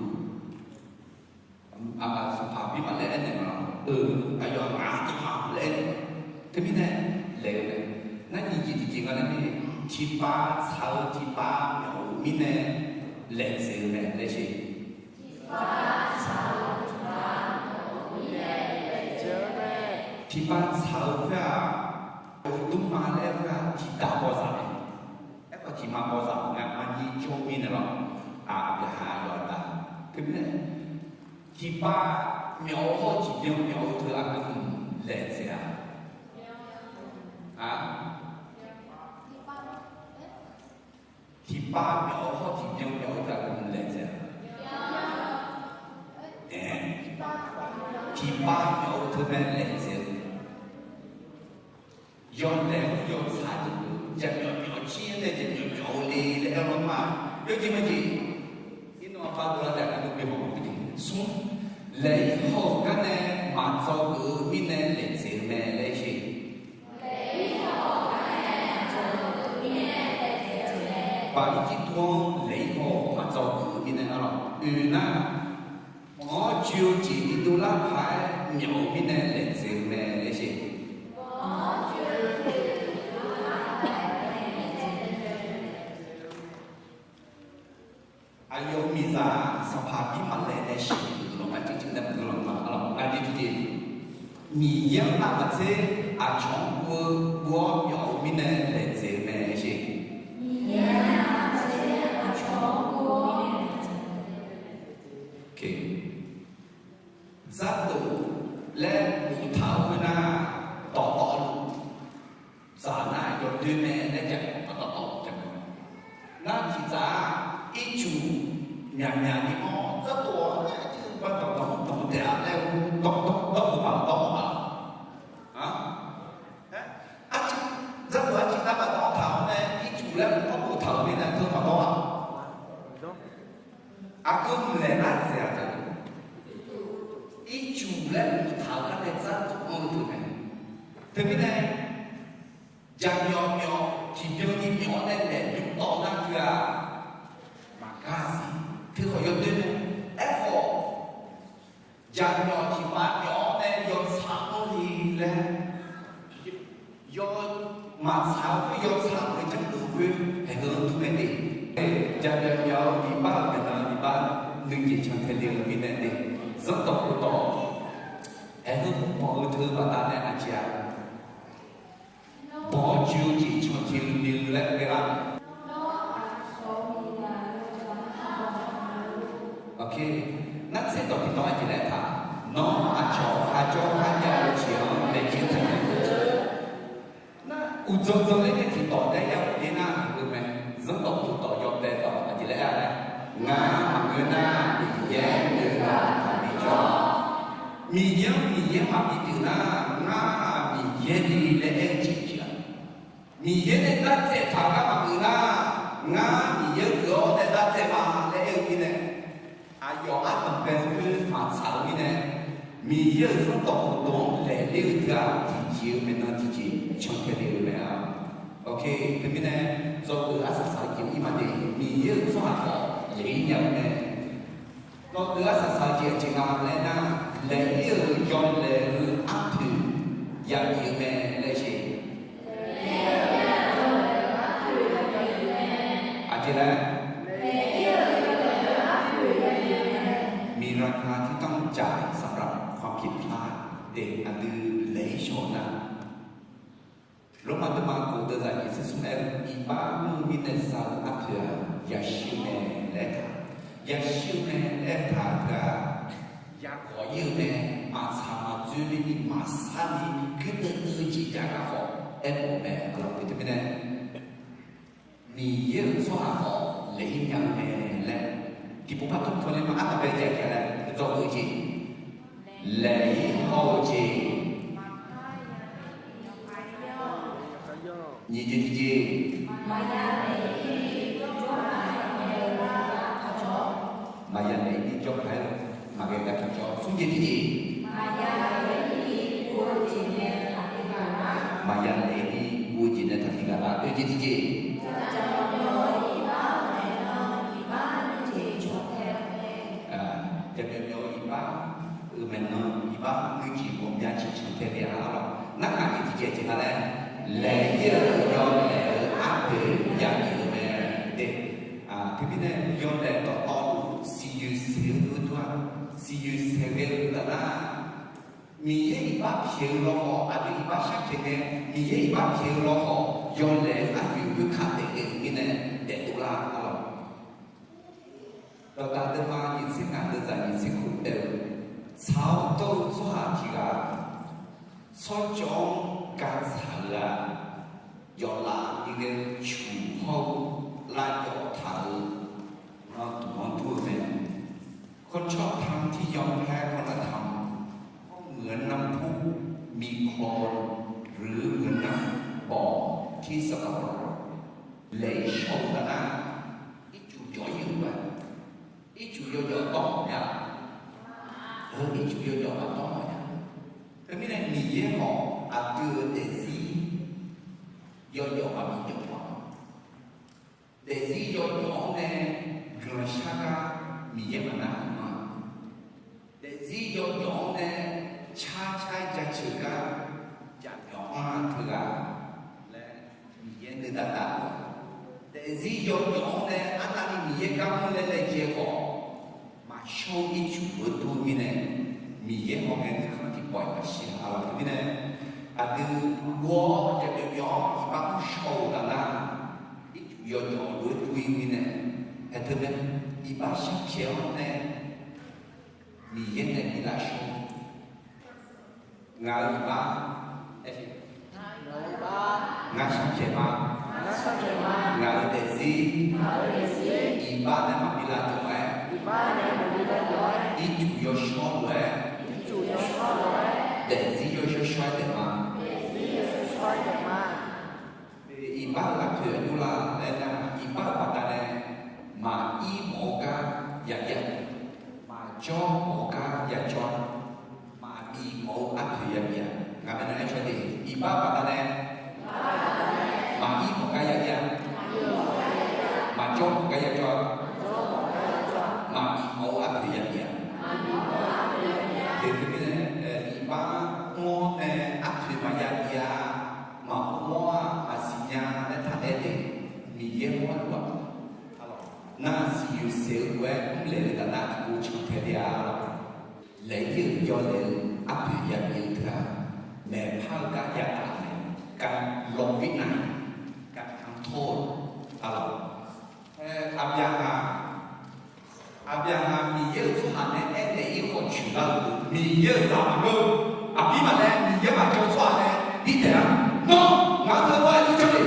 aqma sanqpaq bi maqlaer aernaeq ma-awr, eu, aqyawf-aq ngaq-anr dovma laer aernaeq ma. Teumirnae laeq-eu mae. Nar nyiq jeq tiqjeq nga laer ni, tiqpav tsaq-eu tiqpav myawf-euq mirnae laeqtsaeq-eu mae laer sher. Tiqpav tsaq-eu khoer-aq, dmrma laer khoer-aq tiqdav bawzaq mae. Aerkhawf tiqma bawzaq nga maqnyir jawr mirnae lawr. Aqbyaqhaq yawqha teumirnae tiqpav myawf-eu hawr-eu tiqbyan myawf-eu teu aqgeu hmq laeqtsaeq-a. Tiqpav myawf-eu hawr tiqbyan myawf-eu teu aqgeu hmq laeqtsaeq-a. Ae, tiqpav myawf-eu teu mae laeqtsaeq-eu. Yawlaeq-anr yawtsaq jeq-eu jaqmyawf myawf jir-aer nae jaqmyawf myawf-eu le laer aer-awr ma. Yawjeq majeq, irnawv aqpar dovlar taef-aer aqdui bi haw-eu jeq smr, laeq-ir haw-euq gar nae maqdzawgeuf-eu mirnae laeqtsaeq-eu mae laer sher. Baqir jir dov-anr laeq-ir haw-euq maqdzawgeuf-eu mirnae arlawq oe nar, mq-anr joe-eu jeq bidov lar paq-aer myawf-eu mirnae laeqtsaeq-eu mae laer sher. Aqyawf-euq miqzaq sanqpaq bir maqlaeq nae shir-euq lawq, ngar tiqjeq nae maqgeur lawq ma. Arlawq ngar tiqjeq, Miqyaer-anr navmaqtser aqcawq-anr guv-eu guv-awr myawf-eu mirnae laeqtsaeq-eu mae sher. Dzardof laer boftaq-eu khoernar, dawqtawvluf dzaq nar yawdoer mae laer jaq-a, dawqtawvluf jaq-a. Nar tiqdzaq-aq, ircuf myaqmyaq ni mawr dzardof-awr laer, aqjeq ba dawqtawvluf dawq taef-a laer, dawqtawvluf dawqtawvluf dawq-awr ma. Aqjeq dzardof aqjeq navmaqdawr taq-awr nae ircuf laer maqdawr boftaq-euq mirnae teu maqdawr-a. Aqgeu mqlaeq nar dzaeq-a. Ircuf laer boftaq-euq gar nae dzardof-anr-eu deuq mae. Teumirnae jaqmyawf myawf tiqbyan ni myawf-awr nae laeq bymr tawv nar teu-aq, maqgar siq. Teukhawf yawdoer mae. Aerkhawf, jaqmyawf tiqpav myawf-awr nae yawtsaq-anr ni laer, yaw maqtsaq-eu khoer yawtsaq-euq janrdov khoer haeq heu-anr dur mae de. Jaqmyawf myawf-eu iqbax-euq maeqnan iqbax nuijeq cantae le-eu mirnae de. Zanrdawq khofdawq haeq heu mr banq-eu teu baqdanae aqjeq-aq, banq-awr joe-eu jeq cantae le-eu laer ghae-a. Nar tserdawq tiqdawq aqjeq laer taq, nawr aqcawq kharjawr kharjav-eu jeq-anr laejae taq-eu nar, uqdzan dzan ler nae tiqdawq taef-aer ya-euq ler nar, heu mae. Zanrdawq khofdawq yawbae dawq aqjeq laer-a laer, ngar maqngeur nar, Miqyaer nuigaq taqbi jawr. Miqyaer-anr Miqyaer maqbi pyeuf nar, ngar Miqyaer ni laer aer-eu jeq pyeuf-a. Miqyaer nae dartsaev taq-eu gar maqgeuf nar, ngar Miqyaer geuf-awr nae dartsaev ma laer aer-eu mirnae, aqyawf ardanq bae-eu khoer maqtsaq-eu mirnae, Miqyaer-euq zanrdawq khofdawq-anr laeq ler-eu teu-aq, tiqjeq-eu maeqnan tiqjeq cantae le-eu mae-a. Teumirnae, dzawgeuf arsaq saq-eu jeq ir ma de, Miqyaer-euq tsawrhaq khawf laeq-ir nya-eu mae. Dzawgeuf arsaq saq-eu jeq aqjeq nga laer nar, laeq-ir-euq yawlaeq-eu arpoeq yabif-eu mae laer sher. Aqjeq laer, มีราคาที่ต้องจ่ายสำหรับความผิดพลาด de, aqdui laeq-ir shaw-eu nar, Lormav deuvma kof deuvzaq nyiq tser smr aer-eu, iqbax mr-eu mirnae za-eu arpoeq-aq, yashir-eu mae laer taq. Yashir-eu mae laer taq-eu teu-aq, Garkawv-ir-eu mae, maqtsaq maqdzoer ni maqsar ni guirdeuv deuv-eu jeq jav garkawv aermawf-eu mae. Aqlawq, teumirnae Miqyaer-euq tsawrhaq khawf laeq-ir nya-eu mae laer, tiqpov par tmr tmr ni ma artaq bae jav-a laer dzawgeuf-eu jeq, laeq-ir hawr-eu jeq, nyiq jeq tiqjeq, maqya naeq-ir ni jawrkar-aer maqghae gar taq jawr. Maqya naeq-ir ni jawrkar-aer maqghae gar taq jawr. Smr jeq tiqjeq, maqya naeq-ir ni guv-eu jeq nae taqbi ghaq lar. Maqya naeq-ir ni guv-eu jeq nae taqbi ghaq lar. Oe jeq tiqjeq, jaqmyawf myawf-eu iqbax-euq maeqnan, iqbax-euq nuijeq ghawqmya ciqcanq tae le-a. Aqlawq, narhaq jeq tiqjeq jeq nga laer, laeq-ir-euq yawlaeq-eu arpoeq yabif-eu mae. Teumirnae yawlaeq dawqtawvluf siqyoeq saeq-eu dur-aq, siqyoeq saeq ghae-eu taf nar, Miqyaer iqbax pyaeq-eu lawkhawf, aqdui iqbax sharpyaeq ngae, Miqyaer iqbax pyaeq-eu lawkhawf, yawlaeq-eu arpoeq khoerkaq daef ghae-eu mirnae daefdov lar-a. Dawqdaq deuvma nyiq tser ngaq deuvzaq nyiq tser khof taef-eu, tsaq-awr dawr-eu tsawrhaq tiq ghaq, tsawrjeuq-anr gatsaq-eu-aq, yawflaf ni ghae-eu cuq hawr-eu lavjawf taq-euq nan duq-anr dur-eu mae. คนชอบธรรมที่ยอมแพ้ คุณธรรม เพราะเหมือนน้ำพุมีโคลน หรือเหมือนน้ำบ่อที่สกปรก laeq-ir shaw-eu taf nar, ircuf jawf-ir-euq mae. Ircuf yawjawf dawr mawf nya. Heu ircuf yawjawf maqdawr mawf nya. Teumirnae Miqyaer khawf aqdui-euq daefzir yawjawf maqbi jawf ma. Daefzir yawjawf-anr nae guiqlanq shar gar Miqyaer maqnar-euq ma. Daefzir yawjawf-anr nae car car-aer jaceuq gar jaqmyawf anr-a teughaq laer Miqyaer nuidav dav-eu. Daefzir yawjawf-anr nae arnavni Miqyaer gar mr laer laejae khawf, maqshawr-eu ircuf-eu dur mirnae, Miqyaer hawr ngae nuikhanr tiqpawf-iq maqshir-a. Aqlawq, teumirnae aqdui ghof-awr jaqmyawf myawf-awr iqbax mr shaw-euq taf nar, ircuf yawjawf lof-aer dur-ir mirnae, hae teu mae, iqbax sharpyaeq-awr nae Miqyaer nae bi lafshawr-eu Ngaq-euq iqbax, ngar sharpyaeq ma. Ngaq-euq daefzir, iqbax nae maqbi lavjawr-aer, ircuf yawshawr lof-aer, daefzir yawshawr shawr-aer daef ma. Iqbax-euq arpoeq aqjox la laer nar, iqbax-euq baqdanae maqir mawf-eu gar ya ir-a, maqjawr mawf-eu gar ya jawr-a, maqbif mawf-eu arpoeq ya bif-a. Ngaq maeqnan aer caw de, iqbax-euq baqdanae maqir mawf gar ya ir-a, maqjawr mawf gar ya jawr-a, maqbif mawf-eu arpoeq ya bif-a. Teumirnae iqbax mr-awr nae arpoeq maqya bif-a, maqmr-awr-aq maqsiq nya laer taq aer de, Miqyaer mawrluf-aq. Nar siqyoeq saeq-eu lof-aer mrlaeq-eu taf nar tiqpov cantae le-a. Laeq-ir-euq yawlaeq-eu arpoeq ya bif-eu teu-aq, maeqpar-eu gar ya taf-eu mae, การลงวินัย การทำโทษ aqlawq. Aqbyaqhaq, Aqbyaqhaq Miqyaer-euq tsawrhaq nae aernaeq-ir khawf coeqlar-eu, Miqyaer-euq zaq maqngeur-eu, aqbir maqnae Miqyaer maqjawr tsawrhaq nae birtaeq-a. Nawr ngaq-euq teu-aq irjanr le,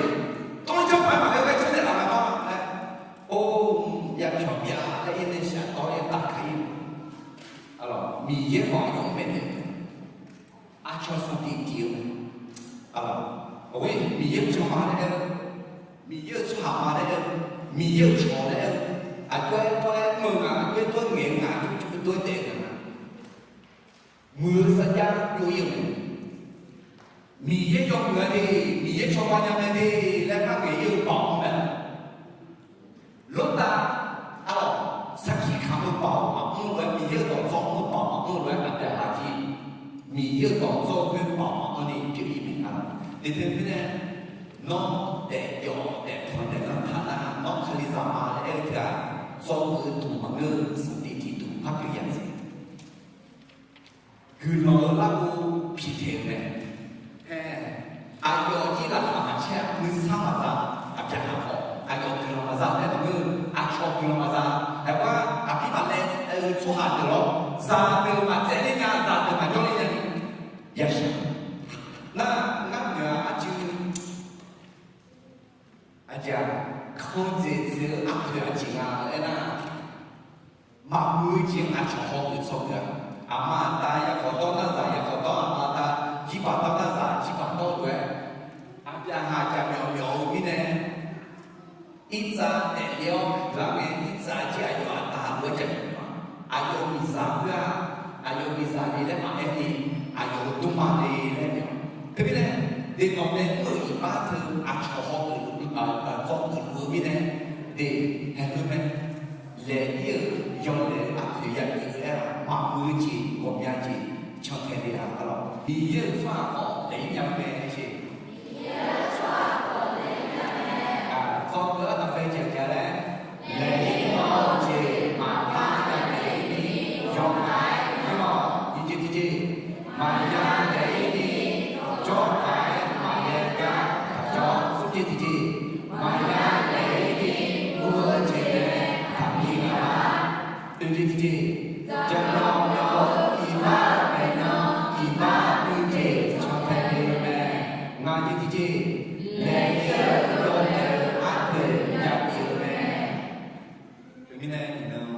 tawrjanr paq-aer maqghae ghae janr naeq laf ma nawr laer, or, yapyawq bya laer ir nae shaqdawr-aer tafkaq-ir. Aqlawq, Miqyaer khawf aqyawf-anr maeqnaeq-eu mae. Aqcawq sanqtiq tiq-eu mae. Aqlawq, aqghoer Miqyaer-euq tsawrhaq ma laer aer-eu, Miqyaer-euq tsawrhaq ma laer aer-eu, Miqyaer-euq cawq laer aer-eu, aqjox-aer tawr-aer mr-eu nga, aqjox-aer tawr ngaeq-eu nga, aqjox-aer tawr daef-eu nga. Muiq-eu sarjax jov-ir-eu mae. Miqyaer jawrmuiq-a de, Miqyaer cawba nya mae de laer par ngaeq-ir-eu baoq-anr mae. Lortav, aqlawq, sarkir kamq-eu baoq maqmr lof-aer, Miqyaer-euq dawqdzawr mr-eu baoq maqmr lof-aer, Aqbyaqhaq jir Miqyaer-euq dawqdzawr khoer baoq maqmr ni pyeuf-ir mae. Aqlawq, teu teumirnae nawr daefjawq daefpanq daeflanr taq nar, nawr Kalizaq ma laer aer-eu teu-aq, dzawr-eu dmq maqngeur-eu sanqtiq tiq dmq par pyeuf ya jeq. Guiqlanq-eu larghov piqtaeq-eu mae. Ae, aqyawf jir laqkhaq maqcaer-a, nuisar maqza, Aqbyaqhaq khawf aqyawf guiqlanq maqza laer maqngeur-eu, aqcawq guiqlanq maqza. Aerkhawf aqbir maqlaev-eu tsawrhaq deuq lawr, Zaqdeuq maqtsaev ler nya, zaqdeuq maqjawr ler nya ni yashaq. Nar, ngar noeq-aq aqjeq, aqjeq-aq, kanr dzaeq dzaeq-eu arpoeq aqjeq nga laer nar, maqmuiq-eu jeq aqcawq hawgeuf tsawrgeuf-a. Aqma aqda yaqkawq dawr nar zaq, yaqkawq dawr aqma aqda, jirbaq dawr nar zaq, jirbaq dawr-eu lof-aer, aqbyaqhaq jaqmyawf myawf-eu mirnae, irtsav taefler-awr huiqlar ngae, irtsav jir aqyawf aqda lof-aer jaqmyawf-a. Aqyawf miqzaq khoer-aq, aqyawf miqzaq le laer maqaer ni, aqyawf-euq dmrma le laer naeq-awq. Teumirnae, deqnawq nae mr-euq iqbax teu aqcawq hawgeuf, dzawgeuf luf-eu mirnae, deq haeqheu mae. Laeq-ir-euq yawlaeq-eu aqpoeq yabif-eu aer-aq, maqmuiq-eu jeq ghawqmya jeq cantae le-a arlawq. Miqyaer-euq tsawrhaq khawf laeq-ir nya-eu mae jeq. Dzawgeuf-anr daqbae jaqja laer, laeq-ir mawr-eu jeq maqpar yadaef-ir ni, yawqha-aer mr-awq. Nyiq jeq tiqjeq, maqya laeq-ir ni, jawrtaq-aer maqya gar taqjawr. Smr jeq tiqjeq, maqya laeq-ir ni, guv-eu jeq nae taqbi ghaq lar. Oeq jeq tiqjeq, jaqmyawf myawf-eu iqbax-euq maeqnan, iqbax muiq jeq cantae le-eu mae. Ngaq jeq tiqjeq, laeq-ir-eu yawlaeq-eu arpoeq yabif-eu mae. Teumirnae iqnan,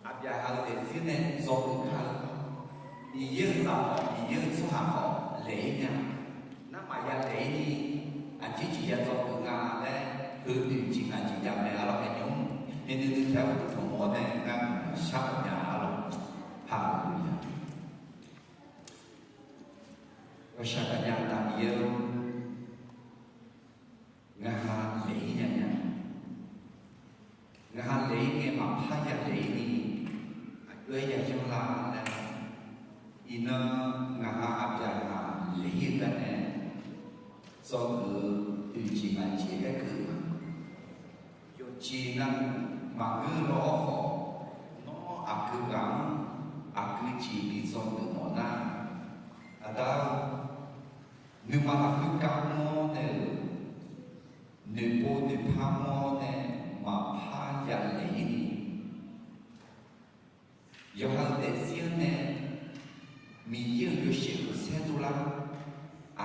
aqbyaqhaq-eu daefzir nae dzawgeuf kar-eu, Miqyaer-euq zaq khawf, Miqyaer-euq tsawrhaq khawf laeq-ir nya. Nar maqya laeq-ir ni, aqjeq jeq ya dzawgeuf nga laer, heu oeq jeq ngaq jeq jav mae arlawq. Aernar, nuinoeq nuitaeq-aer uqduq tanq mawf-awr nae ngar shar mawf nya arlawq. Haleluya. Ghawqshaq gaqnya Aqda Miqyaer-or, ngaq ha laeq-ir nya nya. Ngaq ha laeq-ir ngae maqpar ya laeq-ir ni, aqjox-aer ya yanr lar laer. Iqnan ngaq ha aqbyaqhaq laeq-ir-eu gar nae, dzawgeuf-eu oeq jeq ngaq jeq aerkeuv-eu ma. Yawqjeq navluf maqngeur law-awr khawf, nawr aqgeu ghaq-anr aqgeu jeq bi dzawgeuf mawf nar, Aqda-or, nuima lafkhoer gar mr-awr nae-euq, noeqpov noeqpar mr-awr nae maqpar ya laeq-ir ni, yawqha-euq daefzir-anr nae Miqyaer-euq yawshaef khanqsaer dovlar,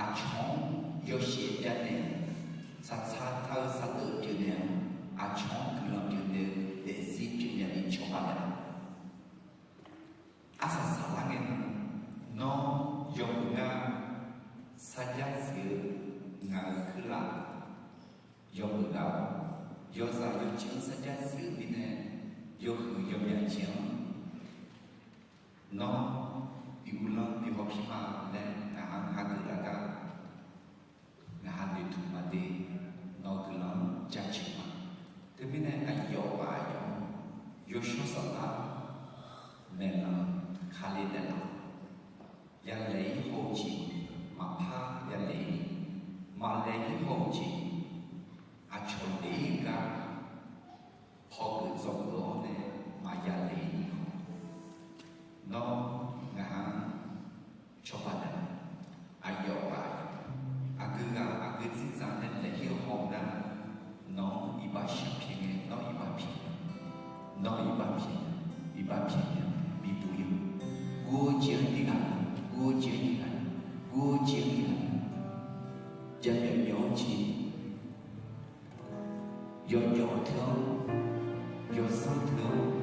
aqcawq-anr yawshaef byav naeq, saqtsaq taq-eu saqdeuq pyeuf naeq-awr, aqcawq-anr guiqlanq pyeuf naeq-eu daefzir pyeuf nya ni cawba naeq-a. Arsaq saflar ngae, nawr yawmuiq ngar sarjax zif-eu ngaq-euq kuirlaf yawmuiq ghaq-awr, yawzaq yawjir-anr sarjax zif-eu mirnae, yawhuiq yawmyaq jeq-anr nawr bi uvlanr bi hawpir ma laer ngaq-anr hageuf lar gar, ngaq ha noeqtmq maqde, nawq-eu guiqlanq-anr jaceuq ma. Teumirnae aqyawf ghaq aqyawf-anr yawshawr saflar maeqnan kale naeqlaf, ya laeq-ir haw-eu jeq maqpar ya laeq-ir ni, maqlaeq-ir haw-eu jeq aqcawq laeq-ir gar hawgeuf dzawgeuf-awr nae maqya laeq-ir ni haw, nawr ngaq-anr cawba naeq-a. Aqyawf ghaq aqgeu ghaq aqgeu dzirdzaq nae laeq-ir haw nar, nawq-anr iqbax shar pyaeq ngae, nawr iqbax pyaeq, nawr iqbax pyaeq, iqbax pyaeq nya, bibuq ya. Guv-eu jeq-anr tiq ghaq, guv-eu jeq-anr tiq ghaq, guv-eu jeq-anr tiq ghaq, jamaeq myaeq-awr jeq, yawqjawq teu-awr, yawsanr teu-awr,